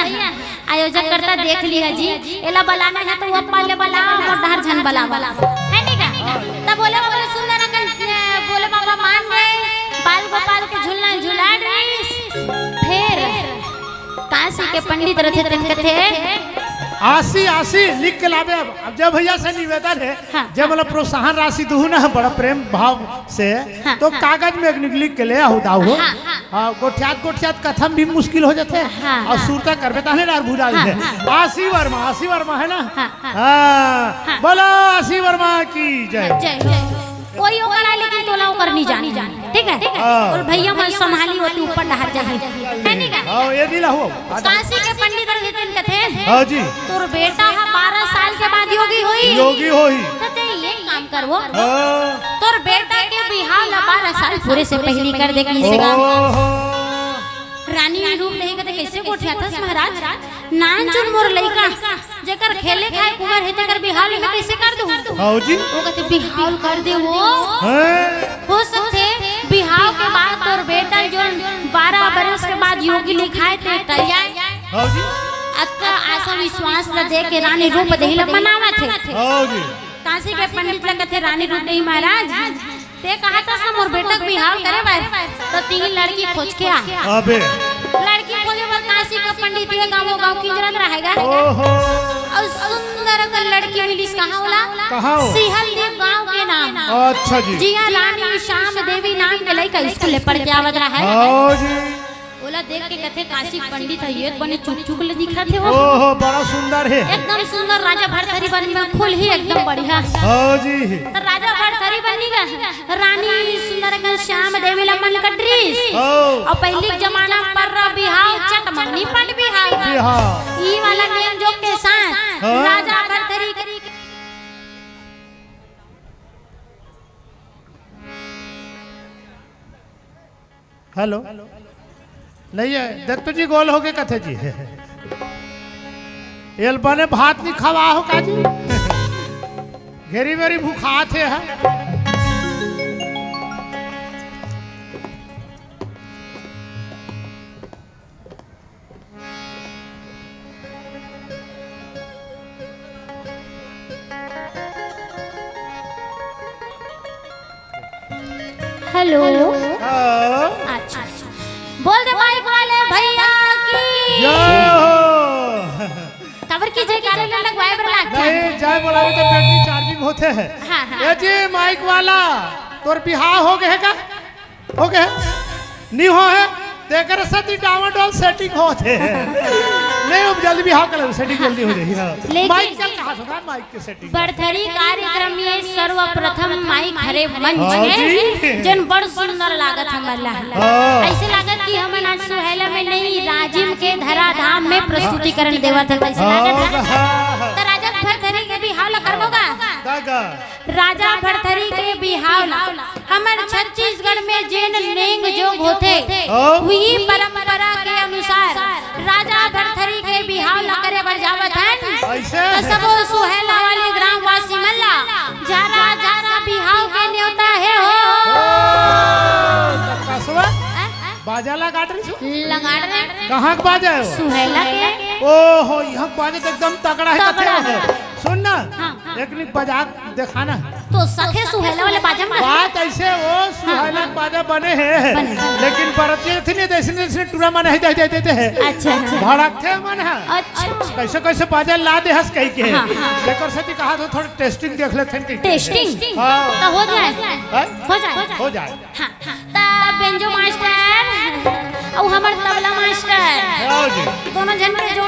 आयोजककर्ता देख लिहा जी, एला बलाना हे त वो अप्पा ले बला, मोर डहर झन बलावा। हे नहीं का? त भोले बाबा ले सुंदर अकन, अ, भोले बाबा मान गए, बाल गोपाल के झुलना झुला डरिस। फेर काशी के पंडित रथे तेन कथे, आसी, आसी लिख के लाबे। अब, अब जय भैया से निवेदन हे, हाँ, जय हाँ। मतलब प्रोत्साहन राशि दुहू ना, बड़ा प्रेम भाव से, हाँ, तो हाँ। कागज में एक लिख के ले आहू दाऊ हो। हाँ, हाँ। हाँ, गोठियात, गोठियात कथा म भी मुश्किल हो जाथे। हाँ, अउ हाँ। सुरता करबे तहने डार भुजा हाँ, जाथे। हाँ। आसी वर्मा, आसी वर्मा हे ना? हाँ, हाँ। हाँ। हाँ। बोलो आसी वर्मा की जय। जय हो। कोई ओकर आय, लेकिन तोला ओकर नहीं जाने हे, ठीक हे? हाँ। अउ भैया मन संभाली होती ऊपर डहर जाही, हे नहीं का? हाँ, ये दिला हो। काशी के पंडित रहितेन कथे, हाँ जी। तोर बेटा हा बारह साल के बाद योगी होही। योगी होही। त ते एक काम करबो। हाँ। तोर बेटा के बिहाव ला बारह साल पूरे से पहिली कर दे कहिसे गा। ओहो। रानी रूपदेही कथे, कइसे गोठियाथस महाराज? नानचुन मोर लइका, जेकर खेले खाए के उमर हे, तेकर बिहाव ल मैं कइसे कर दूं? हाँ जी। वो कथे, बिहाव ल कर दे वो। हैं? हो सकथे, बिहाव के बाद तोर बेटा ल जोन बारह बरस के बाद योगी लिखाय ते टल जाय। हाँ जी। अतका आशा विश्वास ल दे के रानी रूपदेही ल मनावत हे। हाँ जी। काशी के पंडित ल कथे, रानी रूपदेही महाराज, ते कहत हस ना मोर बेटा के बिहाव करे बर, त तीन लड़की खोज के आ। अबे। लड़की खोजे बर काशी के पंडित ये गाँव, वो गाँव किंजरत रहे गा। ओहो। अउ सुंदर अकन लड़की मिलिस, कहाँ ओला? कहाँ हो? सिहलदीप गाँव के नाम। अच्छा जी। जिहाँ रानी श्याम देवी नाम के लइका स्कूल ले पढ़ के आवत रहे। हाँ जी। ओला देख के कथे, काशी पंडित ह, ये बने चुक चुक ले दिखत हे वो। ओहो, बड़ा सुंदर हे। एकदम सुंदर, राजा भरथरी बन में खुल ही एकदम बढ़िया। हाँ जी। त राजा भरथरी बन नहीं गा, रानी सुंदर अकन श्याम देवी ला मन कटरिस। हाँ। अउ पहिली जमाना पर बिहाव चट मंगनी पट बिहाव। बिहाव। ई वाला नेम जोग के साथ हाँ। राजा भरथरी के हेलो, नहीं हे, दत्तू जी गोल होगे कथे जी। एल बने भात नहीं खवा हो का जी? घेरी बेरी भुखात हे, हा? हेलो। हाँ। अच्छा, अच्छा। बोल दे माइक वाले भैया की। जय हो। काबर की जयकारा ल लगवाए बर लागथे। नहीं, जय बोलाबे त बैटरी चार्जिंग होथे हे। हाँ, हाँ। ए जी, माइक वाला, तोर बिहाव होगे हे का? होगे हे? नहीं होहे, तेकर सेती डावाडोल सेटिंग होथे। नहीं, अब जल्दी बिहाव कर ले, सेटिंग जल्दी हो जाही, हाँ। लेकिन माइक चल कहाँ से होगा? माइक के सेटिंग। भरथरी कार्यक्रम में सर्वप्रथम माइक हरे मंच हाँ में, जी। जेन बड़ सुंदर लागत हमन ला। हाँ। अइसे लागत कि हमन आज सुहेला में नहीं, राजिम के धराधाम में प्रस्तुतिकरण देवत हन, अइसे लागत हे। हाँ। त राजा भरथरी के बिहाव ला करबो गा? गा, गा। राजा भरथरी के बिहाव ला हमर छत्तीसगढ़ में जेन नेंग जोग होथे, हाँ। उही परंपरा के अनुसार राजा भरथरी के बिहाव ला करे बर जावत हन। अइसे? त सबो सुहेला वाले ग्रामवासी मन ला जारा जारा बिहाव के नेवता हे हो। ओ, त कसवा? हैं? बाजा ला काट रही हो? लंगाड़ रे। कहाँ के बाजा हे वो? सुहेला के। ओहो, इहाँ के बाजा त एकदम तगड़ा हे, तगड़ा कथे हे। हो। सुन ना, हाँ, हाँ। एक निक बजा के देखा ना। तो सखे सुहेला वाले बाजा में। बात अइसे, वो सुहेला हाँ। बाजा बने हे, बने। लेकिन बरतिया थी नहीं, जइसे, जइसे टूरा मन हे, दे, दे, दे, दे हे। अच्छा, अच्छा। भड़कथे मन हे। अच्छा। कइसे, कइसे बाजा ला दे हस कहि के। हाँ, हाँ। जेकर सेती कहा तो थोड़ा टेस्टिंग देख लेथे कहि के। टेस्टिंग? हाँ। त हो जाय। हैं? हो जाय। हो जाय। हाँ, हाँ। त बेंजो मास्टर अउ हमर तबला मास्टर, आओ जी। दोनों झन के जोड़